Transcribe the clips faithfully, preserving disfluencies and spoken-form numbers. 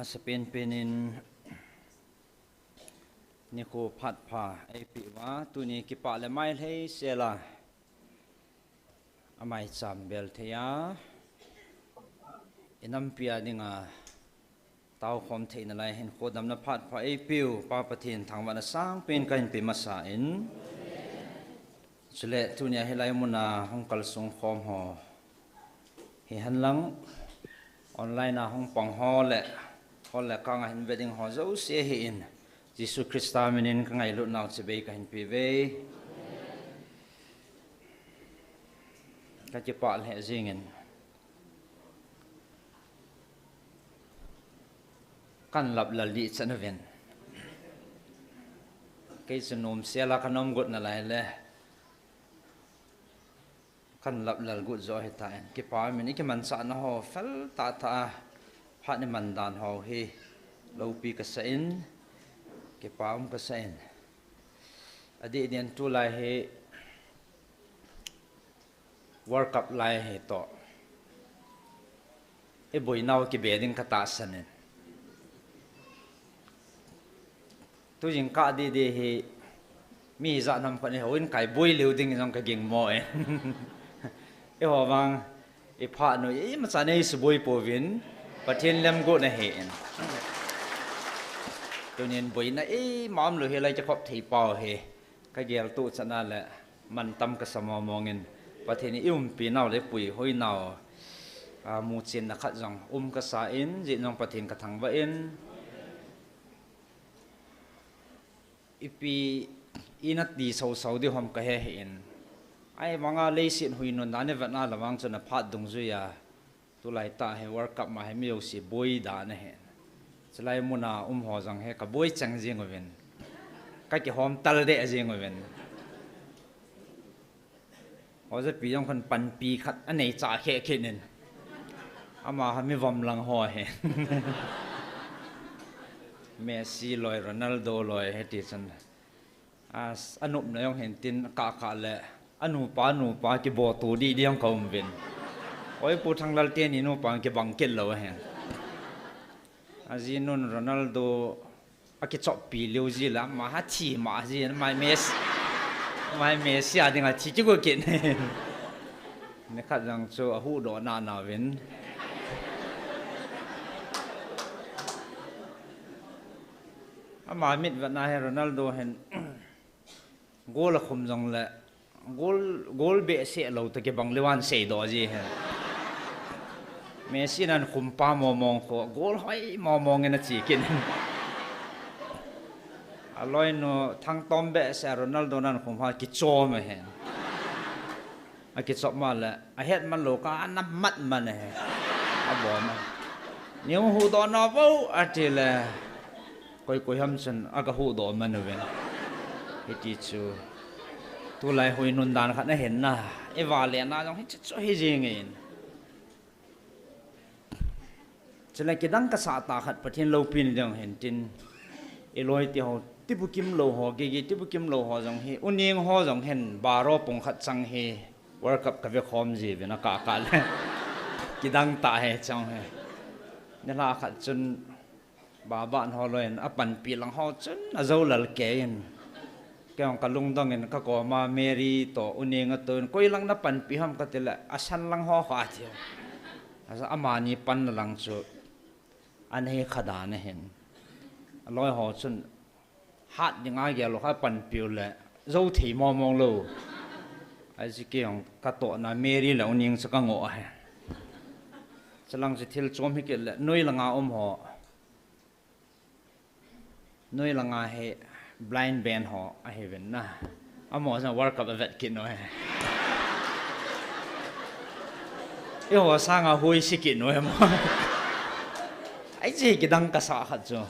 Masapen penin nikho phat pha eipeh uva, tuni kipah le mailhei sela amaicham bel thei a, inampi a dinga taokhom theina lai hinkho damna phat pha eipeu Pa Pathen thangvahna sangpen kahin pe masa in, chule tunia hilai muna hung kalsong khom ho hihen lang, online a hung pang ho le hol le kang a hin ve ding ho jouse hi in, Jesu Christa minin ka ngailut nau chibai kahin pe uve. Ka kipah lheh jingin, kan lap lal dih chan uvin. Kei chu nom sela ka nom got nalai le, kan lap lal got jo ahitan, kipah umin, i kimanchahna ho fel tah tah a phat i man dan ho hi loupi kasa in, kipah um kasa in. Adeh din tulai hi World Cup lai hi toh, i boinau kibe ding ka tahsan in. Tujingkah didi hi mi ijat ham khat in houin kai boi leu ding jong ka gingmo e. Eiho vang i phat u imacha nei suboi pouvin, Pathen lemgotna ahin. Tunin boina eima umlou hilai kikhop thei pau hi ka geltoh chan a le mantam kasa momong in, Pathen in i umpi nau le puihoi nau, a, muchenna khat jong um kasa in, jeh jong Pathen ka thangvah in, ipi ina ti soso ding ham ka he hih in. Ahivanga leiset huinun dan i vetna le vang chun aphat dungjuia tulai tah hi World Cup ma hi mi jouse boi dan ahi. Chulai muna um ho jong hi ka boi chang jing uvin, ka kihom tal deh jing uvin. Ojapi jong khun panpi khat anei cha khe khe nin, ama ha mi vom lang ho hi. Messi loi, Ronaldo loi hiti chun, a, anopna jong hin tin kah kah le, anupa nupa kiboto didi jong ka um uvin. Oi, Pu Thanglalte ni nupa kibang kit lou ahi. Ajinun Ronaldo akichoppi leu ji le, ama ha thi ma ji, ama Messi, ama Messi a dinga thi kigo kit. Nikhat jong chu ahuhdoh nana uvin. Ama mitvetna hi Ronaldo hin goal akhum jongle, goal, goal behseh lou toh kibang leuva aseidoh ji hi. Messi in akhum pa momong khu, goal hoi momong in ache kit in. Aloinu thangtom behseh Ronaldo in akhum ha kichom ahi. Akichop ma le, ahet man lou kah a ana mat man ahi. Abol ma. Neihuhdoh nau vo, ati le, koi koi ham chun aga huhdoh man uvin. Hiti chu tulai huinun dan khat ahin na, i vale na jong hiche chu hi jing in. Chule kidang kasah tah khat Pathen loupina ding hin tin, i loi te ho, tibukim lou ho, gigi tibukim lou ho jong hi, uning ho jong hin, baro pung khat chang hi, World Cup kave khom ji uvin akah kah le. Kidang tah hi chang hi. Nilhah khat chun, Baban ho loi in apanpi lang ho chun ajou lal kei in. Kei jong kalungdong in kakoma Mary toh uning a toh in koi lang napanpi ham kati le asan lang ho kha ati. Asa amani panna lang chu anei kha dan ahin. Aloi ho chun hat dinga gel lou kha panpi u le jou thei momong lou. Aji kei jong katohna Mary le uning chu kangoh ahi. Chulang chu thil chom hi kit le noi langa um ho. Noi langa hi blind band ho ahiuvin na. Amaho jong World Cup avet kit u ahi. Eiho sanga huisi kit u ahi mo. Ai che kidang kasah khat chu.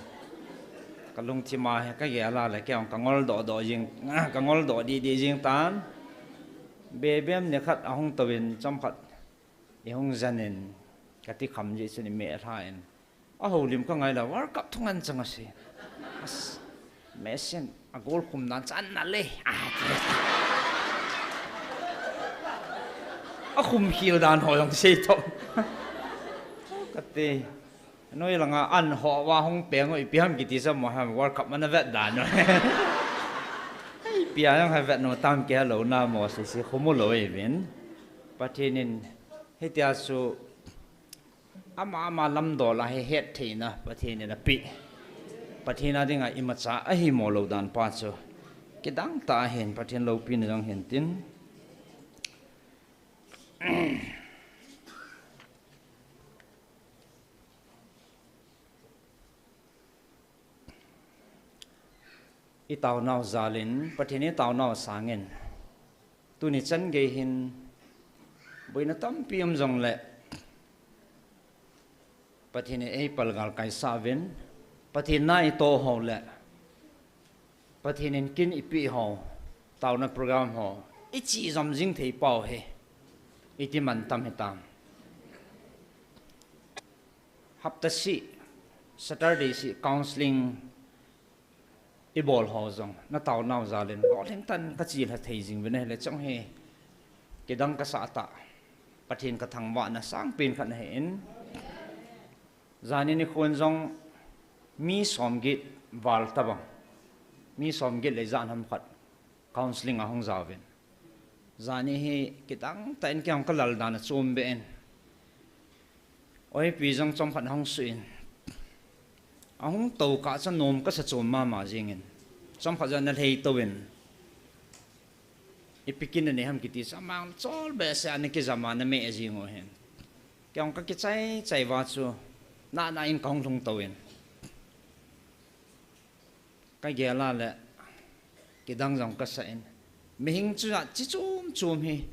Kalungthim a hi kagel a le kei jong kangol doh doh jing, kangol doh dih dih jing tan. Bebem nikhat ahung touvin chomkhat ihung jan in kati kham jeh chun imeh lha in. Ahoulim kangai le, World Cup thungan chang ase. As, Messi in a goal khum dan chu anal e. Ah, akhum khel dan ho jong sei thou. Kati. Noi langa an ho va hung peng u ipi ham kiti sa mo ham World Cup mana vet dan u. Ipi a jong ha vet nom tam kei lou na mo sisi khumu lou uvin. Pathen in hitia chu ama ama lamdol a hi het theina Pathen in ape. Pathen a dinga imacha ahi mo lou dan pa chu. Kidang tah a hin Pathen loupina jong hin tin. I taonau jal in, Pathen i taonau sangin. Tuni chan gei hin, boina tampi um jongle. Pathen in ei palgal kaisah uvin, Pathen na i toh ho le. Pathen in kin i pe ho, taona program ho, i chi jom jing thei pau hi, iti man tam hitam. Hapta seh, Saturday seh, counseling i bol ho jong, na taonau jal in, lolhing tah in ka chi lha thei jing uvin ahile chong hi, kidang kasah tah, Pathen ka thangvahna sangpen khat ahin, Jani nikhon jong mi somget val tabang. Mi somget le ijat ham khat counseling a hung jaovin. Jani hi kidang tah in kei jong ka lal dan a chom be in. Oipi jong chomkhat hung suh in. Ahung tou kah chu nom kasa chom mama jing in. Chomkhat jong ana lhei tou in. Ipi kin anei ham kiti chu amang chol behseh a ana kijam a ana meh jing u ahin. Kei jong ka kichai chai uva chu, nana in ka hung lhung tou in. Ka gel a le, kidang jong kasa in. Mihing chu jat chi chom chom hi.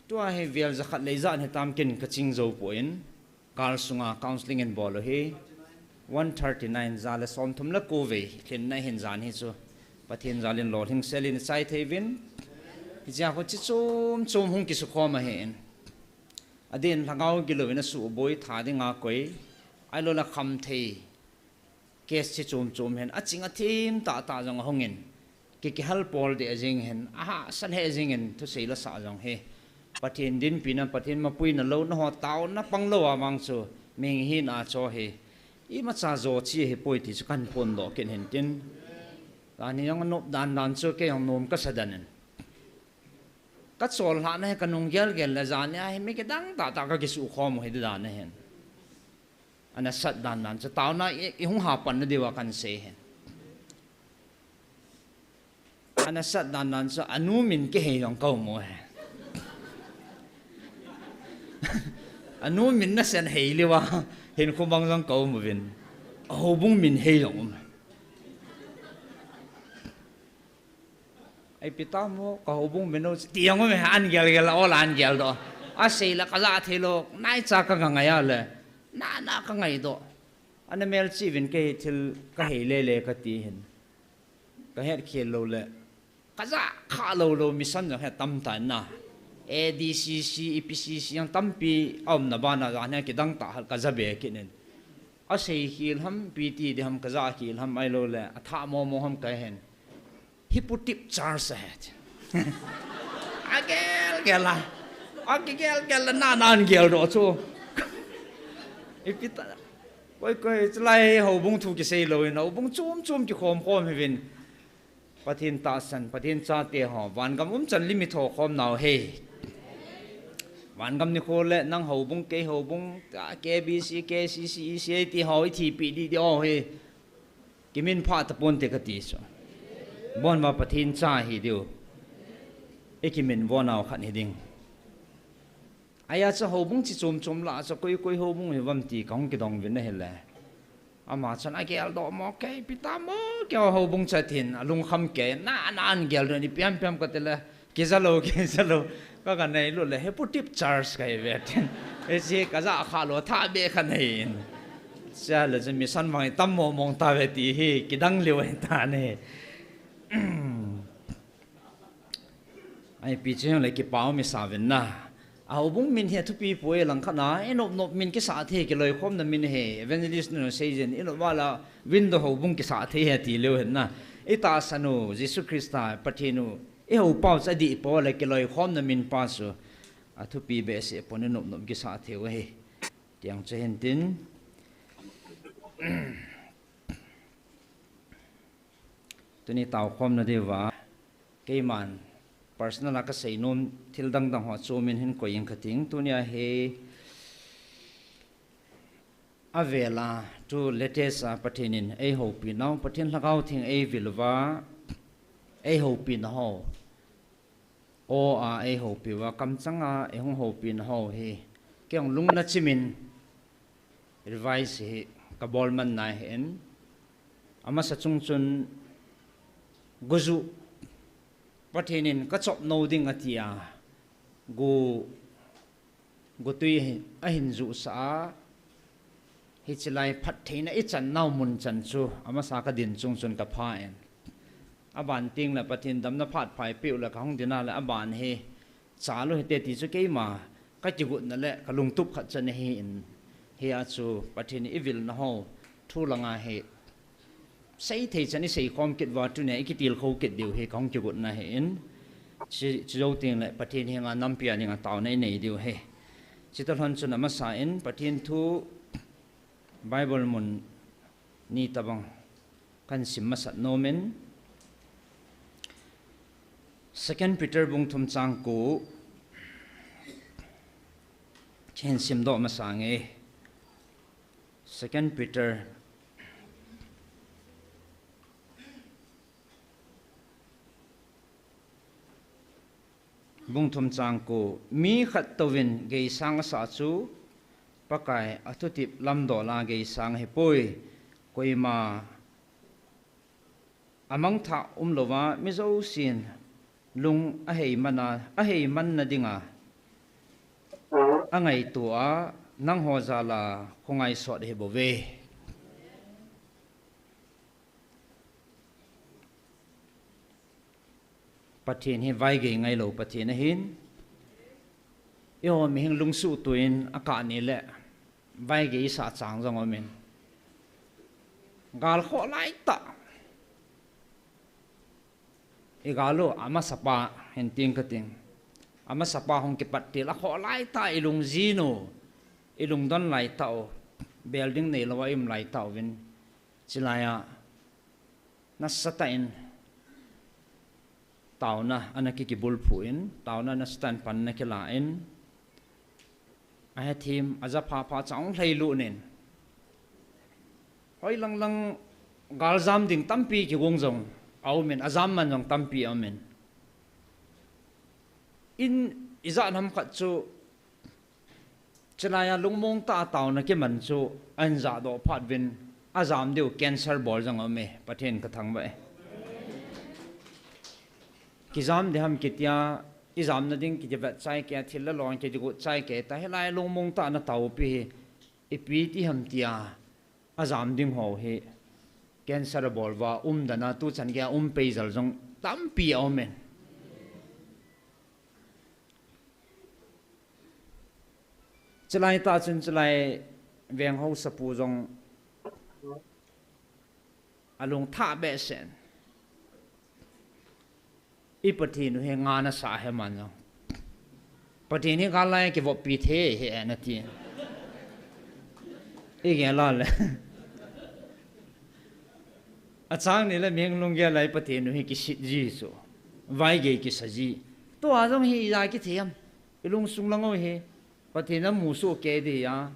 Tua hi vel jakhat le ijat hitam kin ka ching jou poi. Gal sunga counseling in bol u hi, one thirty nine, ja le somthum le ko vei lhinna hin jan hi chu Pathen jal in lolhing sel in chai thei uvin. Hichea khu chi chom chom hung kisukhom ahin. Adin lhagao gilou in asuhboi tha dinga koi. Ahilou le kham thei. Case chi chom chom hin aching athim tah tah jong ahung in. Ki kihal pol deh jing hin, ahahsa lheh jing in thusei lasah jong hi. Pathen dinpina, Pathen mapuina louna ho taona pang lou a vang chu, mihing hina cho hi. Imacha jo chi ahipoi ti chu kahin phondoh kit hin tin. Tani jong anop dan dan chu kei jong nom kasa dan in. Ka chol lhahna hi ka nung gel gel le jani a hi mi kidang tah tah ka kisukhom u hi dan ahin. Ana sat dan dan chu taona i, i hung hapan na diu a kan sei hin. Ana sat dan dan chu anu min kihei jong ka um u hi. Anu min nasen hei liu a hin khubang jong ka um uvin. Houbung min hei jong um. Ipi tam o, ka houbung min u, ti jong um e, an gel gel a, ol an gel doh. Asei le ka ja thei lou, naicha ka ngai a le, nana ka ngai doh. Ana melchih uvin kei thil ka hei le le ka ti hin. Ka het khel lou le, ka ja kha lou lou, mission jong hi tam tan na. A D C C, E P C C jong tampi a um na ban a, jan hi kidang tah hal ka ja be kit in. Asei khel ham, ipi ti di ham, ka ja khel ham, ahilou le, athah momo ham ka hin. Hypotip church ahi. Agel gel a. Agel gel a na nan gel doh chu. Ipi ta. Koi koi chulai houbung thu kisei lou in houbung chom chom kikhom khom hi uvin. Pathen tahsan, Pathen chate ho. Vangam umchan lim i tho khom nau hi. Vangam nikho le nang houbung kei houbung, K B C, K C C, E C A ti ho i thipeh di di o hi. Kiminphah tapon te ka ti chu. Bon uva Pathen cha hi diu. I kiminvo nau khat hi ding. Ahi a chu houbung chi chom chom lah a chu koi koi houbung hi uvam ti ka hung kidong uvin ahile. Ama chun agel doh mo kei ipi tam o kei houbung chat hin alungkham kei na na an gel doh in ipi ham ipi ham ka ti le. Kija lou, kija lou. Ka, ka nei lou le, Hypotip church ka hi ve tin. Hiche ka ja kha lou, tha be ka nei in. Sia le chu mission vang tam mo mong ta ve ti hi, kidang liu ahi ta ne. Ahi pi chu le kipa um i sa uvin na. A houbung min hi thupi poi lang khat na, i nop nop min kisa thei kiloikhomna min hi, evangelist nu sei jin, i nop vala window houbung kisa thei hi ti leu hin na. I tahsan u, Jesu Christa, Pathen u, I hou pau chu adih poi le kiloikhomna min pa chu athupi behseh pon, i nop nop kisa thei u ahi. Tiang chu hin tin. Tuni taokhomna diuva keiman personal a kasei nom thil dangdang ho chu min hin koi ing kating. Tunia hi avela tu latest a Pathen in eihoupi nau, Pathen Lhagao Theng eivil uva eihoupi nau ho, aw a eihoupi uva, kamchang a eihung houpi nau ho hi kei hung lungna chimin revise hi kabol man nai hin. Amasa chung chun guju Pathen in kachop nou ding atia gu gutui ahin juhsah a, hiche lai phattheina ichan nau mun chan chu amasa kadin chung chun kapha in. Aban tengle Pathen damna phat pha eipeh u le kahung din a le aban hi chal u hite ti chu keima kakigotna le kalungtup khat chan ahi in. Hia chu Pathen in eivil nau ho thu langa hi seithei chan iseikhom kit uva tunia ikitilkhou kit diu hi kahung kigotna ahi in. Chi, chujou tengle Pathen henga nampi a dinga taona inei diu ahi. Chutah lhon chun amasa in Pathen thu Bible mun ni tobang kahin sim masat nom in, Second Peter bung thum chang ko kahin simdoh masa nge. Second Peter bung thum chang ko, mi khat touvin geisang asah chu Pakai athutep lamdol a geisang ahipoi. Koima amangthah umlouva mi jousen lung aheiman a, aheimanna dinga angaito a, nangho jal a khongaisot ahibouve. Pathen hi vaigei ngailou Pathen ahin. Eiho mihing lungsuhtuh in akah ni le vaigei isah chang jong aumin. Gal khoh laitah igal u, amasapa hin ting kating. Amasapa hung kipat til akhoh laitah ilung jin u, ilungdon laitah u, bel ding neilouva ium laitah uvin. Chulaiya nasatah in taona ana kikibulphu in, taona nasatah in pan ana kila in, ahethem, ajapha pha chang lhailut in. Hoilang lang galjam ding tampi kigong jong aumin, ajam man jong tampi aumin. In ijat ham khat chu chulaiya lungmong tah a taona kiman chu ahin jahdoh phat uvin, ajam diu cancer bol jong aume, Pathen kathangvah e. Kijam ding ham kitia, ijamna ding kivet chai kei a, thil le lon kigot chai kei ta, hilai lungmong tah a nataopi hi ipi ti ham tia ajam ding ho hi cancer abol uva umdan a tuchan geiya um peijal jong tampi aumin. Chulai tah chun chulai veng haosapu jong alung thah behseh in, i Pathen u hi ngan asa ahi man jong, Pathen hi gal lai kivoppi thei ahi nati. Igel a le, achang ni le mihing lunggel a i Pathen u hi kisit ji chu, vaigei kisa ji. Tua jong hi ija kithei ham? Ilungsung lang u hi Pathen amusoh kei dia,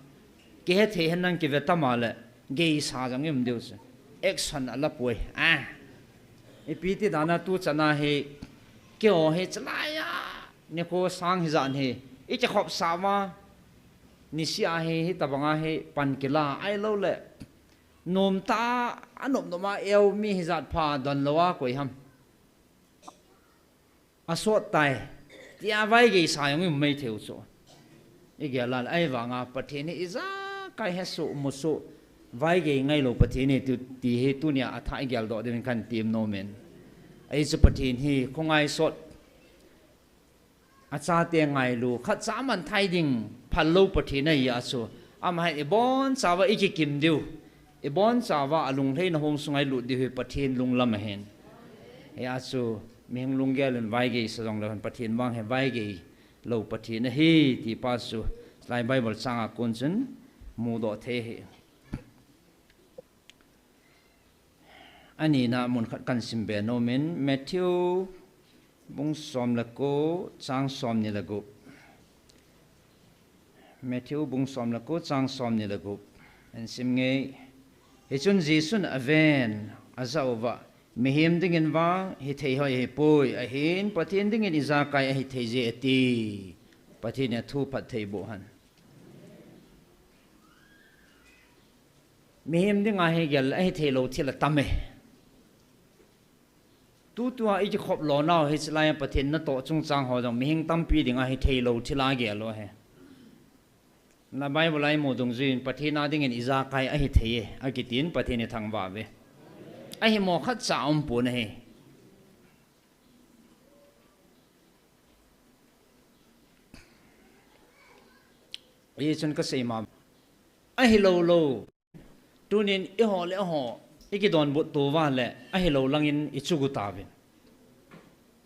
kihethei hen nang kive tam a le, geisa jong ium diu chu, action alapoi. Ipi ti dan a tuchan a hi, keiho hi chulaiya nikho sang hijat hi ikikhopsah uva, niseh a hi hitobang a hi pan kila ahiloule, nomtah a anop nop a eu mi hijat pha donlou a koi ham? Asot tai tia vaigeisa jong ium maithei u chu. Igel a le, ahivanga Pathen hi ijakai hesoh musoh, vaigei ngailou Pathen ahi ti hi tunia athah igeldoh diuvin kahin tem nomin. Ahi chu Pathen hi khongaisot, achate ngailu, khatcha amanthai ding phallou Pathen ahia chu, ama hin ibonchauva ikikim diu, ibonchauva alunglhaina hong sunga ilut diu hi Pathen lunglam ahin. Hia chu mihing lunggel in vaigeisa jongleu hen, Pathen vang hi vaigeilou Pathen ahi ti pa chu lai Bible chang a kon chun mudoh thei ahi. Anina mun khat kan sim be nomin, Matthew bung som le ko, chang som ni le gup. Matthew bung som le ko, chang som ni le gup. An sim ngei. Hichun Jesun aven, ajah uva, mihem dingin vang hithei hoi ahipoi, ahin Pathen dingin ijakai ahithei je ati. Pathen in athu phatthei boh hen. Mihem dinga hi gel ahithei lou thil atam e. Tutua ikikhop lonau hi chilai Pathen natoh chungchang ho jong mihem tampi dinga hithei lou thil a gel u ahi. Na Bible a imu dungjuiyin Pathen a dingin ijakai ahithei e, akitin Pathen ithangvah uve. Ahimo khatcha aumpon ahi. Hichun kasei ma. Ahilou lou. Tunin eiho le eiho ikidonbut tou uva le ahilou langin ichu got tauvin.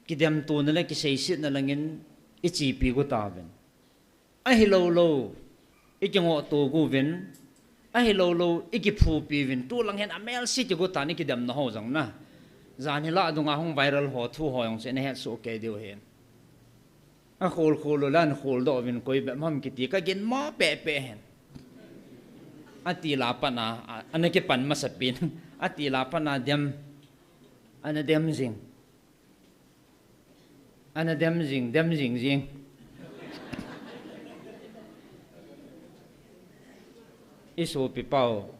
Kidemtona le kiseisetna langin ichepi got tauvin. Ahilou lou ikingoh tou got uvin. Ahilou lou ikiphupi uvin. Tulang hin amelse kigot tan ikidemna ho jong na. Jan hi lah dunga hung viral ho thu ho jong chu nahet soh kei diu ahin. Akhol khol u le akhol doh uvin koi bep ham kiti kagin mo pehpeh hen. Atila pat a, a, ana kipan masapin. Atila pat a dem. Ana dem jing. Ana dem jing, dem jing jing. Isopi pau.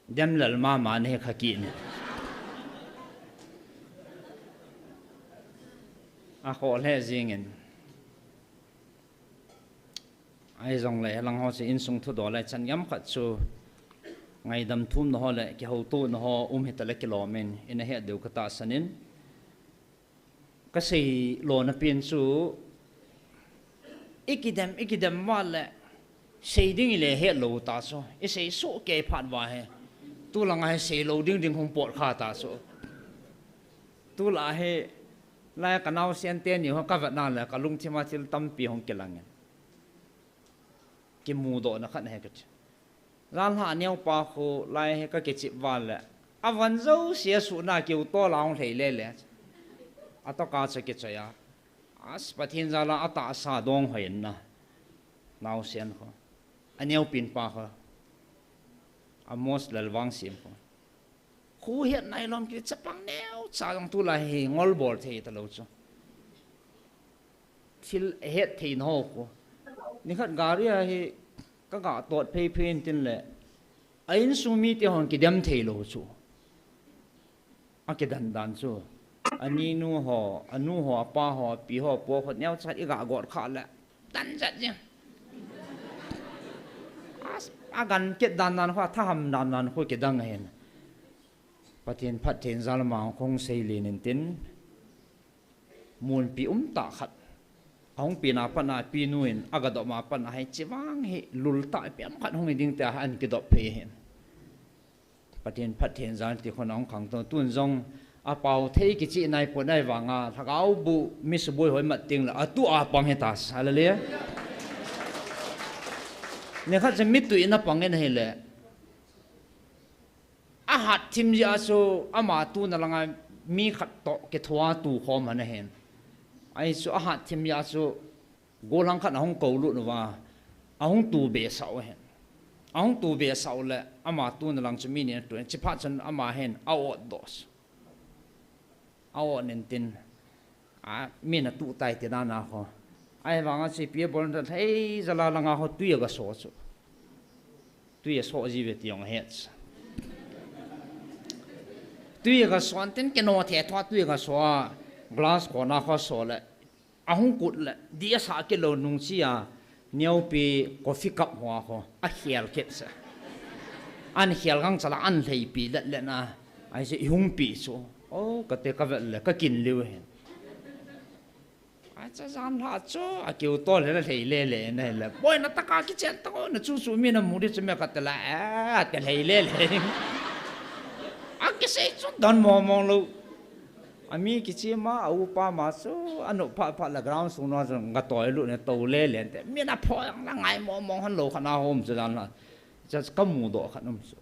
Dem lel mama nahi kha kit in. Akhoh lheh jingin. Ahijongle, hilang ho chu insung thudol a chan gam khat chu ngaidam thumna ho le kihoutona ho um hita le kilom in, ina het diu katahsan in. Kasei lona pen chu, ikidem, ikidem uva le, sei ding ile hetlou ta chu, isei soh kei phat uva hi. Tulanga hi seilou ding ding hung pot kha ta chu. Tulai hi, lai kanaosen teni ho kavetna le, kalungthima thil tampi hung kilangin. Kimudohna khat ahi kati. Janhi aneopa khu lai hi kakichep uva le. Avon jouse asuhna kiu tol a hung lhei lele. Atoh kacha kichoi a. As Pathen jal a atahsa dong hoi in na. Naosen khu. Aneopin pa khu. Amos Lalvangsim khu. Khu het nailom kiti chapang neocha jong tulai hi ngolbol thei talou chu. Thil ahet thei nao khu. Nikhat gari a hi kaga tot phei phei in tin le. A insung mite hon kidem thei lou chu. Akidan dan chu. Aninu ho, anu ho, apa ho, api ho, apu ho, neocha iga got kha le. Dan jat jeng. As, agan kit dan dan khu, athaham dan dan khu kidang ahin. Pathen phatthei jal a mang khong sei lin in tin. Munpi umtah khat. Ahung pina pat a pinu in, agadop ma pat a hiche vang hi lultah ipi ham khat hung hi ding tia ahin kidop phei ahin. Pathen phatthei jal ti khon ahung khangtou tun jong apao thei kicheh naipon ahivanga, lhagao bu mi suboi hoi mat teng le, atu a pang hita, hallelujah. Nikhat chu mitui in apang in ahile. Ahat thim jeh a chu ama tuna langa mi khat toh kithua tu khom ana hin. Ahi chu ahat thim jeh a chu gollhang khat ahung koulut uva, ahung tu behsah u ahin. Ahung tu behsah u le ama tuna lang chu mi ni atu in, chuphat chun ama hin a-ot doh. A-ot in tin. A, min atuh tai ti dan a khu. Ahivanga chu ipi abol nalai jal a langa khu tui agaso chu. Tui aso jiuve ti jong ahet. Tui agaso in tin kino thethua tui agaso a glass kona khu aso le. Ahung kut le, dih asah kit lou nung chia, neopi coffee cup hoa khu, akhel kit sa. An khel gangchal a an lheipi let let na, ahi chu ihung pi chu. O, kate kavet le, kakin liu ahin. Acha janhi chu, akiu tol le lhei lele, na le. Boina tah a kichen tah o, na chu chu mi namu di chu me kati le, a, te lhei lele. Akisei chu don mong mong lou. Ami kichema, a upa ma chu, anop phat phat le ground sung na chu, ngatoi lut ne tou lele te. Mi na pho jang la ngai mong mong han lou khat na hom chu dan la. Chu kamudoh khat um chu.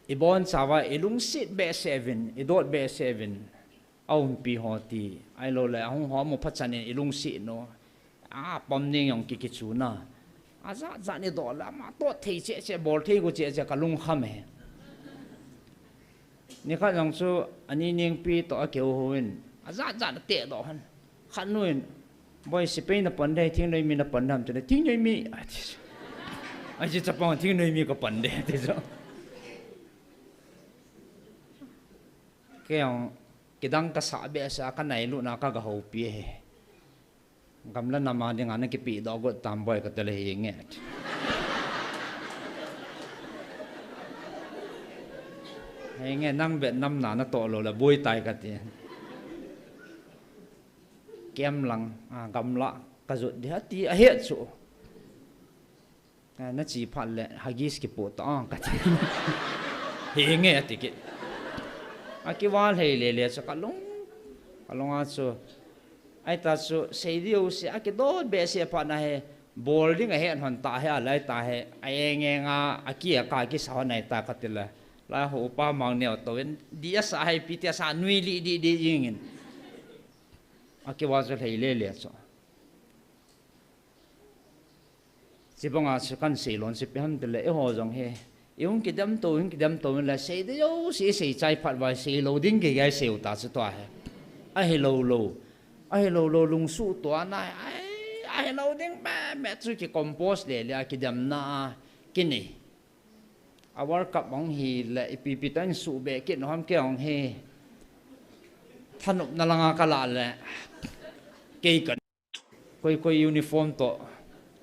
Ibon chauva ilungset behseh uvin, idot behseh uvin. Aumpi ho ti, ahilouleh ahung ho mu phat chan in ilungset u. A pom ning jong kikichun a. Ajat jat in idot le ama tot thei cheh cheh, bol thei gu cheh cheh, kalungkham e. Nikhat jong chu ani ningpi toh akihou hou in, ajat jat in ateh doh hon. Khat nu in, "Boi, sepai na pan de, thingnoi mi na pan dem?" Tile, "Thingnoi mi," ati. Aji chapang, "Thingnoi mi ka pan de," ati chu. Kei jong kidang kasah behseh a, kanailut na ka gahoupi e. Gamla nam a dinga nakipe doh got tam boi, katile, "Henge. Henge, nang bet nam na natoh lou le boi tai," kati. Kem lang, a, gamla kajot di ati ahet chu. A, nache phat le Huggies kipoh ta, a, kati. "Henge," ati kit. Akival hei lele chu kalung, kalunga chu. Ahita chu sei diu se, akidot behseh phat na hi, bol ding ahet hon ta hi, alai ta hi, a eng eng a, aki a ka kisa hon ahita katile. Lai ho upa Mangneo toh in, di asa hai pi ti asa nui li di di jing in. Akival chu hei lele chu. Chibanga chu kan seilon chu ipi ham tile, eiho jong hi, ihung kidem to, hung kidem to in le, sei diu se, sei chai phat uva, sei lou ding gei gei sei u ta chu tua hi. Ahilou lou. Ahilou lou, lungsuh tua na, ai, ahilou ding me me chu ki compose lele a kidemna a, kinei. A World Cup hung hi le, ipi pi ta in suhbeh kit u ham kei jong hi. Thanopna langa kalah le. Kei ka Koi koi uniform toh,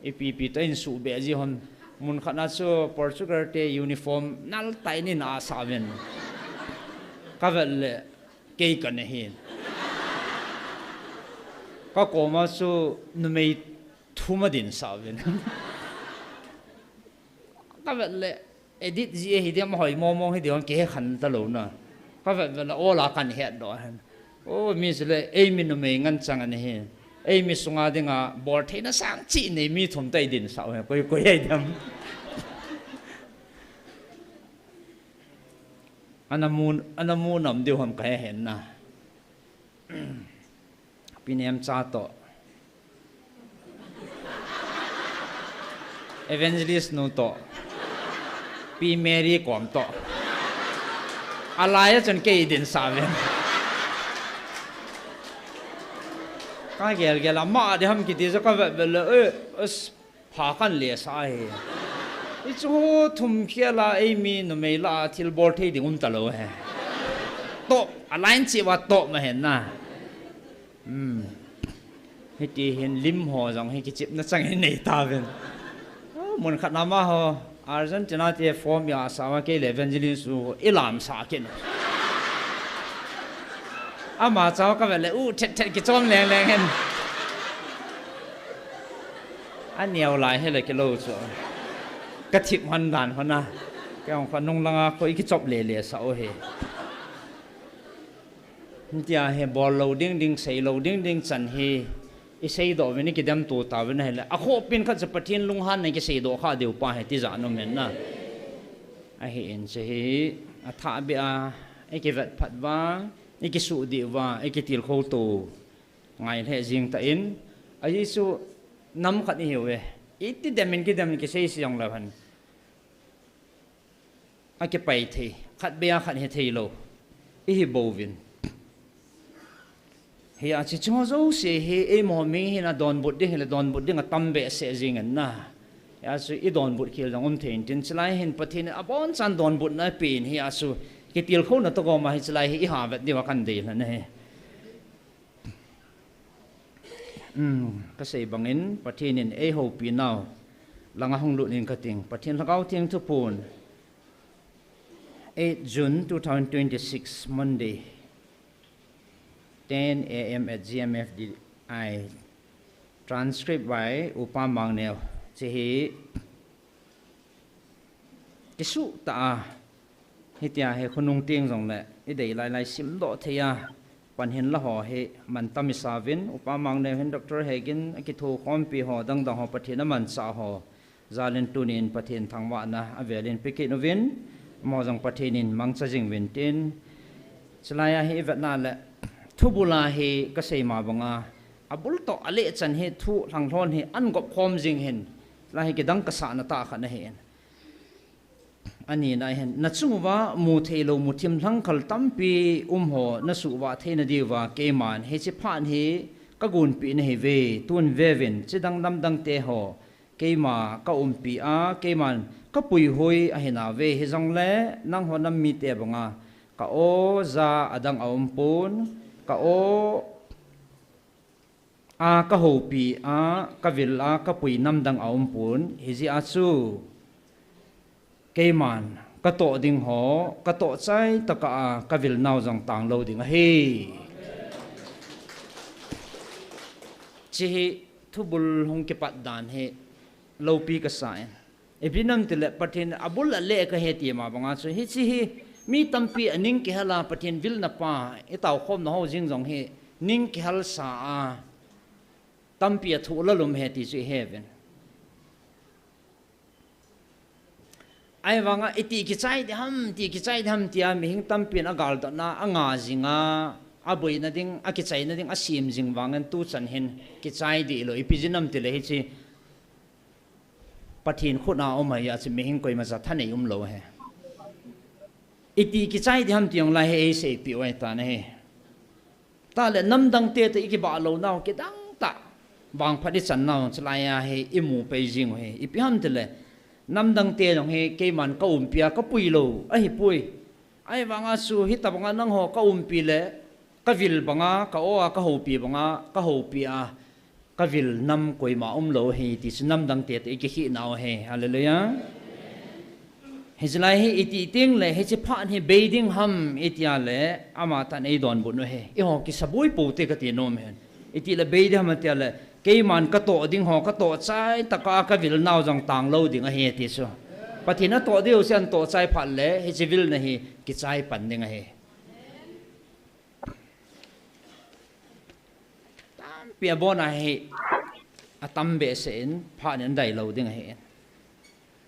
ipi ipi toh in suhbeh ji hon, mun khat na chu Portugal te uniform nal tah in asah uvin. Kavet le, kei kane hin. Kakoma chu numei thum adin sah uvin. Kavet le, edit ji ahi diam, hoi momong hi diam, kei khan talou na. Kavet vet le, ola kan het doh hen. O, mi chu le, eimi numei ngen chang ana hi. Eimi sunga dinga, bol theina sang cheh nei mi thum toh idin sah u hi, koi koi ahi diam. Ana mu, ana mu nom diu ham kahe hen na. Pi Nemcha toh. Evangelist nu toh. Pi Mary kom toh. Alai a chun kei idin sah uvin. Kagel gel a, ama di ham kiti chu kavet vet le, eh, as, pha kan le sah ahi. Hichu thum khel a eimi numei lah a thil bol thei ding um talou hi. Top, a line cheh uva top ma hen na. Hmm. Hiti hin lim ho jong hi kichepna chang hi nei tauvin. Mun khat na amaho, Argentina te form asah uva kei le Evangelist nu ilamsah kit u. Ama chauva kavet le u thet thet kichom leng leng hen. Aneo lai hile kilou chu. Kathip hon dan hon a. Kei jong kha nung langa kho ikichop lele sah u hi. Hitia hi bol lou ding ding, sei lou ding ding chan hi, isei doh uvin, ikidem to tauvin ahile, akhohpi in khat chu Pathen lunghanna kisei doh kha diu pa hi tijat um hen na. Ahin chu hi, athah beh a, ikivet phat uva, ikisuh dih uva, ikitilkhou to ngai lheh jing tan, ajeh chu nam khat ihiu ve. Iti dem in kidem in kisei sei jong leu hen. Akipai thei, khat beh a khat hithei lou, ihi bouvin. Hia chu hicheho jouse hi, eimo mi hina donbut ding hile donbut ding atam behseh jing in na. Hia chu idonbut khel jong um thei in tin, chulai hin Pathen in abonchan donbutna apen, hia chu kitilkhouna toh gom a hi chulai hi iha vet diu a kan dei lhon ahi. Um, kasei bangin, Pathen in eihoupi nau langa hung lut in kating. Pathen Lhagao Theng thuphon, eight June two thousand twenty-six, Monday, ten A M at G M F D I. Transcript by Upa Mangneo. Hiche hi kisuh tah a, hitia hi khonung teng jongle idei lai lai simdoh thei a, pan hin la ho hi mantam isa uvin, Upa Mangneo hin Doctor Hegin akithokhompi ho, dang dang ho, Pathen amanchah ho jal in tunin Pathen thangvahna avel in pe kit uvin, Mo jong Pathen in mangcha jing uvin tin. Chulai a hi vetna le thubul a hi kasei ma banga, abul toh aleh chan hi thu lhanglhon hi angop khom jing hin. Chulai hi kidang kasahna tah khat ahin. Anina hin, nachung uva mutheilou muthim lhangkhal tampi um ho nasuhvah theina diuva keiman hiche phat hi kagonpeh nahiuve, tun veuvin, chidang namdang te ho keima kaumpi a, keiman kapuihui ahinauve, hijongle nangho nam mite banga ka-o ja adang aumpon, ka-o a kahoupi a, kavil a kapui namdang aumpon, hijeh a chu keiman katoh ding ho, katoh chai tokah a kavil nau jong tanglou ding ahi. Hiche hi thubul hung kipat dan hi loupi kasa in. Ipi ham itile Pathen abul aleh kahi ti ma banga chu hiche hi mi tampi aning kihel a, Pathen vilna pa itaokhomna ho jeng jong hi ning kihelsa a, tampi athuh lel um ahi ti chu ihe uvin. Ahivanga iti kichai ding ham, iti kichai ding ham tia mihing tampin agaldotna, anga jinga, aboina ding, akichaina ding asem jing vangin tuchan hin kichai dih lou, ipi jeh ham itile hiche Pathen khut a um ahi a chu mihing koimacha thanei umlou ahi. Iti kichai ding ham ti jong lai hi eiseipeh u ahitan ahi. Tale namdang te toh ikibah lounau kidang tah, vangphat ichan nau chulai a hi imu pai jing u ahi. Ipi ham itile namdang te jong hi keiman kaumpi a kapui lou ahipoi. Ahivanga chu hitobanga nangho kaumpi le kavil banga, ka-o a kahoupi banga kahoupi a, kavil nam koima umlou ahi ti chu namdang te toh ikikhihnau ahi. Hallelujah. Hiche lai hi iti tengle hiche phat hi bei ding ham itia le amatah in eidonbut u ahi. Eiho kisaboi pou te kati nom ahin. Itile bei ding ham itia le keiman katoh ding ho, katoh chai tokah a kavil nau jong tanglou ding ahi ti chu. Pathen atoh diu chu atoh chai phat le hiche vilna hi kichai pan ding ahi. Tampi abona hi atam behseh in phat in adai lou ding ahin.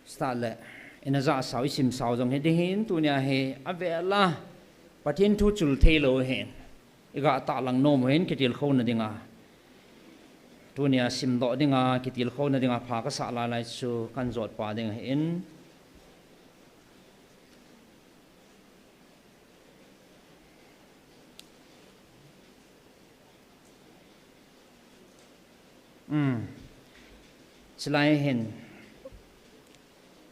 Start le ina jahsau, isimsau jong hiding hin, tunia hi avel a Pathen thu chul theilou ahin. Iga tahlang nom u ahin kitilkhouna dinga. Tunia simdoh dinga, kitilkhouna dinga pha kasah lailai chu kanjotpa ding ahin. Chulai hin,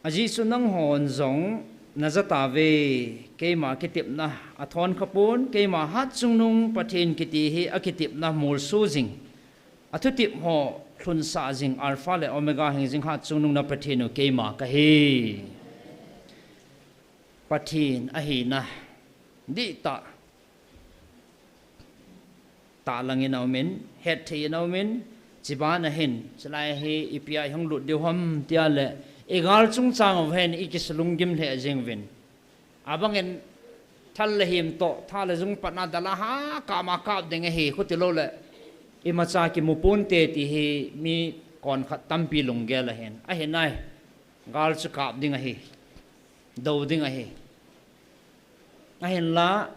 ajeh chu nanghon jong najatauve, keima kitepna athon khapon, keima hatchungnung Pathen kiti hi akitepna molso jing, athutep ho lhunsah jing, Alpha le Omega hingjing hatchungnung na Pathen u keima kahi. Pathen ahina dihtah tahlangin aumin, hettheiyin aumin, chubana hin chulai hi ipi a ihung lut diu ham tia le, igal chungchang uva hin ikisulunggim lheh jeng uvin. Abangin thal le him toh, tha le jung patna dal a ha kap ma kap ding ahi, khuti lou le imacha kimu ponte ti hi mi konkhat tampi lunggel ahin. Ahinai, gal chu kap ding ahi, do ding ahi. Ahinla,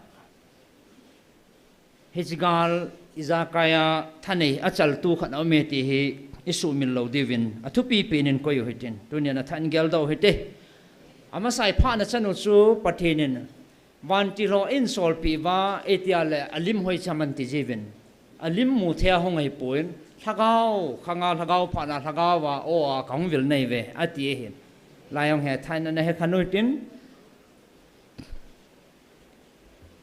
hiche gal ijakai a thanei achaltu khat aume ti hi isuhmil lou diuvin athupi pen in koi u hitin, tunin athan geldoh u hite. Amasa i phatna chanu chu Pathen in vantil ho eisolpeh uva, itia le alim hoicha ham ati jiuvin, alim muthei a hung ahipon, lhagao khanga, lhagao phatna, lhagao a o a kahung vil nahiuve ati ahin. Lai hung he thain ana hekha u hitin,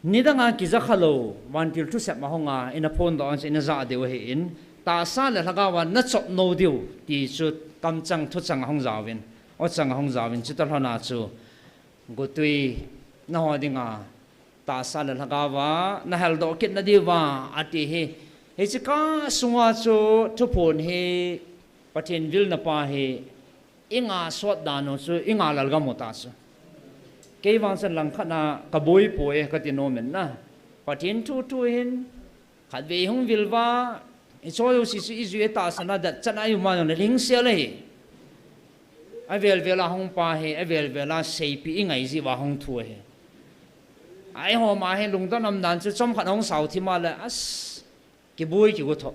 nidanga kijakha lou vantil thusep ahunga ina phondoh a chu ina jah diu ahin, tahsa le lhagao a nachop nou diu ti chu kamchang thuchang ahung jaovin, ochang ahung jaovin, chuti lhona chu gotwi naho dinga tahsa le lhagao a naheldoh kit nadiuva ati hi. Hiche kah sunga chu thuphon hi Pathen vilna pa hi inga sot dan u chu inga lalgam u ta chu. Kei vang chun langkhat a kaboi poi kati nom in na. Pathen thu thu hin khatvei hung vil uva, ichoi u si chu ijui tahsan a datchan a ium a jongle lhingsel ahi. Avel vel a hung pa hi, avel vel a seipi i ngai ji uva hung thu hi. Ai ho ma hi lungdon um dan chu chomkhat hung sao thim a le, as, kibui kigu tho.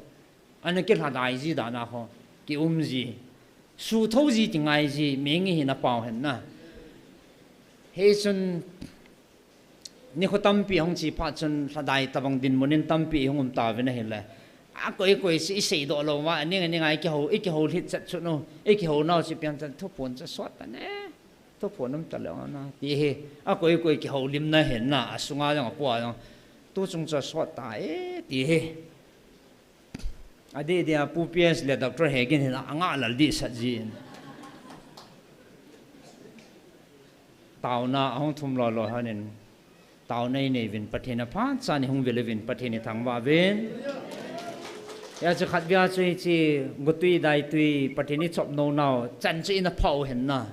Ana kilhadai ji dan a ho, ki um ji. Su tho ji ti ngai ji, mi ngi hi na pau hen na. Hei chun, nikho tampi hung chi phat chun lhadai tabang dinmun in tampi hung um ta vin ahile. A koi koi si i sei doh lo ma, a ning a ning a i kiho, i kiho lhit chat chun u, i kiho nau si pian chan thuphon cha sot ta ne. Thuphon um ta le na, ti hi. A koi koi kiho lim na hen na, a sunga jong a pua jong. Tu chung cha sot ta e, ti hi. Adeh dia Pu P S le Doctor Hegin hin a nga lal di sat jin. Tauna ahung thum lo lo hanin. Tauna i nei vin Pathen a phat chan i hung vil vin Pathen i thangvah vin. Ya chu khat via chu i chi gutui dai tui Pathen i chop no nau chan chu i na phau hen na.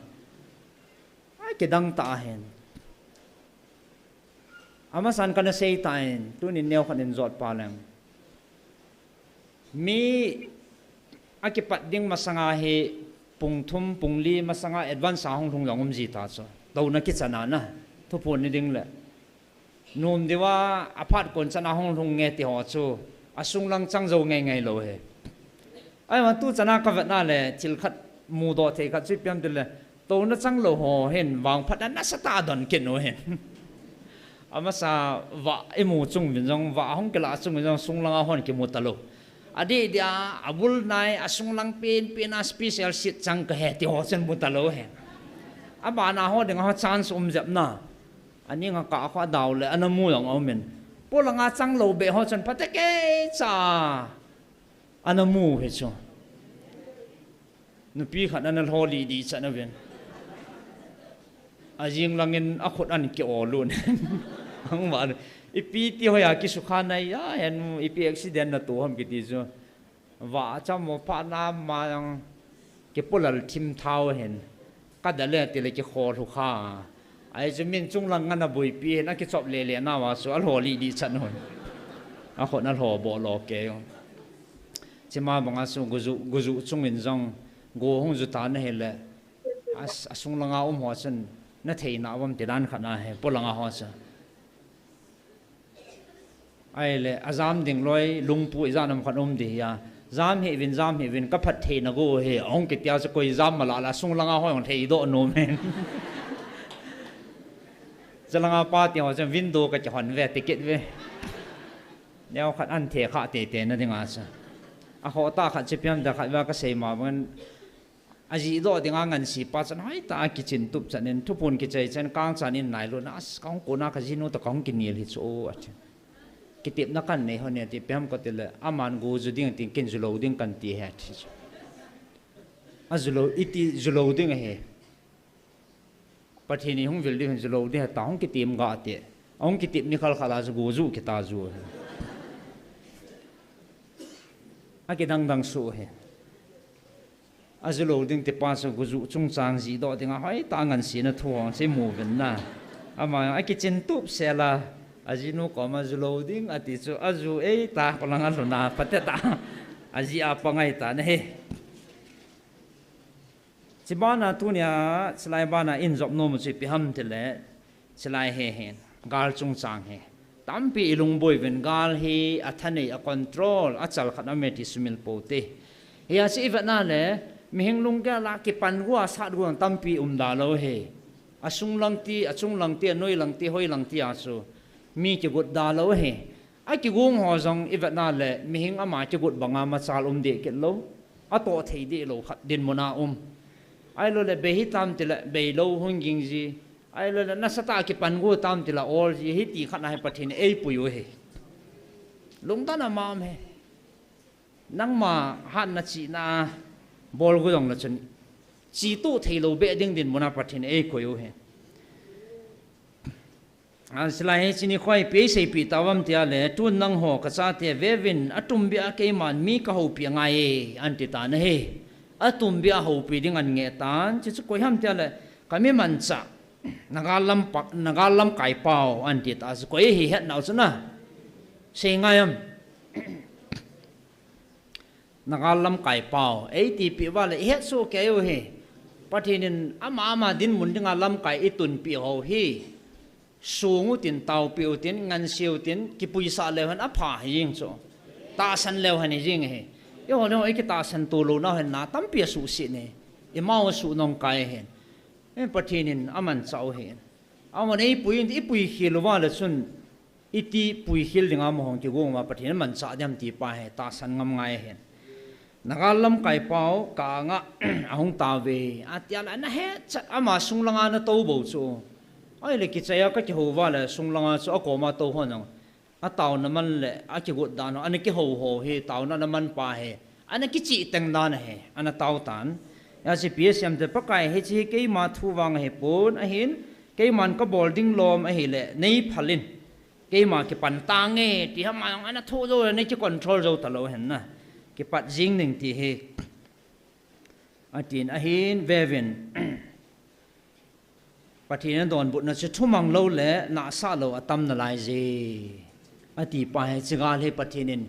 Ai kidang ta hen. Amasan kana sei ta in, tunin neo khat in jot pa leng. Mi a kipat ding masanga hi pung thum, pung li masanga advance a hung lhung jong um ji ta chu. Douna kichana na, thuphon ni ding le. Nom diu a, a phat kon chana hung lhung nge ti ho chu. A sung lang chang jou ngei ngei lo he. Ai, ma tu chana ka vet na le, thil khat mudoh thei khat chu ipi ham ti le, touna chang lo ho hin, vangphat na nasatah a don kit u hin. Amasa vah i mu chung vin jong, vah hung kila chung vin jong, sung langa hon kimu ta lo. Adeh dia, a bul nai, a sung lang pen, pen a special seat chang ka he, ti ho chun mu ta lo hin. A bana ho ding a ho chance um jep na. A ning a ka kho a dau le, ana mu jong a um in. Polanga chang lo be ho chun, pate kei cha. Ana mu hi chu. Nupi khat ana lho li di chan a vin. A jing langin a khut an ki o lu ne. Hang va. Ipi ti hoiya kisukha nai ya hen ipi accident na to ham kiti chu. Va chamo pha na ma yang kipulal thim thau hen. Ka da le ti le kikho lhu kha. Ai chu min chung lang ngana buipi hin a kichop le le na wa su a lho li di chan hon. A khon a lho bo lo ke. Chima banga su guju, guju chung in jong gu hung ju ta na he le. A, a sung langa um ho chun na thei na um ti dan khat na he, pu langa ho chu. Ai le, a jam ding loi, lungpu i jan um khat um di hi a. Jam hi vin, jam hi vin, ka phat thei na gu hi, ong ki tia chu koi jam ma la la, sung langa ho ong thei do nom hen. Cha langa pa ti ho chun window ka cha hon ve, ticket ve. Neo khat an the kha te te na ding a cha. A ho ta khat chi piam da khat va ka sei ma ban. A ji do ding a ngan si pa chan hai ta a kichin tup chan in, thupun kichai chan kang chan in nai lo na as kang ko na ka ji nu ta kang ki nil hi chu o a chin. Kitip na kan nei ho ne ti piam ko ti le, a man gu ju ding tin kin ju lo ding kan ti he a thi chu. A ju lo, i ti ju lo ding a he. Pathen i hung vil ding, hung ju lo ding, ta hung kitim ga te. A hung kitim ni khal khal a ju gu ju kita ju. A kidang dang su he. A ju lo ding ti pa su gu ju chung chang ji do ding a hoi ta ngan si na thu hong si mu vin na. Ama a kichin tup se la. A ji nu ko ma ju lo ding a ti chu a ju ei ta ko lang a lu na pa te ta. A ji a pa ngai ta na he. Chibana tunia, chilai bana in jop nom chu ipi ham ti le, chilai he hen, gal chungchang he. Tampi i lungboi vin gal hi a thanei a control, a chal khat a me ti sumil po te. Hi a chi i vet na le, mihing lunggel a kipan gu a sat gu tampi um da lo he. A sung lang ti, a chung lang ti, a noi lang ti, hoi lang ti a chu. Mi kigut da lo he. A kigung ho jong i vet na le, mihing ama kigut banga machal um de kit lo. A to thei de lo khat din muna um. Ai lo le bei hi tam ti le, bei lo hung ging ji. Ai lo le nasa ta kipan gu tam ti la ol ji. Hi ti khat na hi Pathen ei pui u he. Lungdon a ma um he. Nangma hat na chi na bol gu jong la chun. Chi tu thei lo be ding din muna Pathen ei koi u he. An silai he chini khoi pe sei pi ta vam tia le, tun nang ho ka cha te ve vin, a tum bia kei man mi ka ho pi ngai e, an ti ta na he. A tum bia ho pi ding an nge tan, chi chu koi ham tia le, ka mi man cha, na gal lam pa, na gal lam kai pau, an ti ta, chu koi hi het nau chu na. Sei ngai am. Na gal lam kai pau. Ei ti pi va le, i het su kei u hi. Pathen in ama ama dinmun dinga lamkai itunpi ho hi, sung utin, taopi utin, ngansi utin, kipuisah leu hen apha hi jing chu. Tahsan leu hen hi jing hi. Eiho le eiho ikitahsan to louna hen na tampi asuhset ne. Ima asuh nong kai hen. Pathen in amanchah u hi. Aman eipui in, ipui khel uva le chun, iti pui khel dinga amahon kigong uva Pathen in amanchah diam ti pa hi tahsan ngam ngai hen. Naga lamkai pau ka anga ahung tave. Atia le ana hechat ama sung langa ana tou bou chu. Ahile kichai a kakihou uva le sung langa chu akoma tou hon jong. Ataona man le akigot dan ho, ana kihou ho hi, taona ana man pa hi. Ana kichih teng dan ahi, ana tao tan. Hijeh a P S M te Pakai hiche hi keima thu vang ahipon, ahin, keiman kabol ding lom ahile, neiphal in. Keima kipan tange, ti hama jong ana thu jou, nei kicontrol jou talou hen na. Kipat jing ning ti hi. Atin ahin, vevin. Pathen in adonbutna chu thumang lou le nahsah lou atam nalai je. Ati pa hi, hiche gal hi Pathen in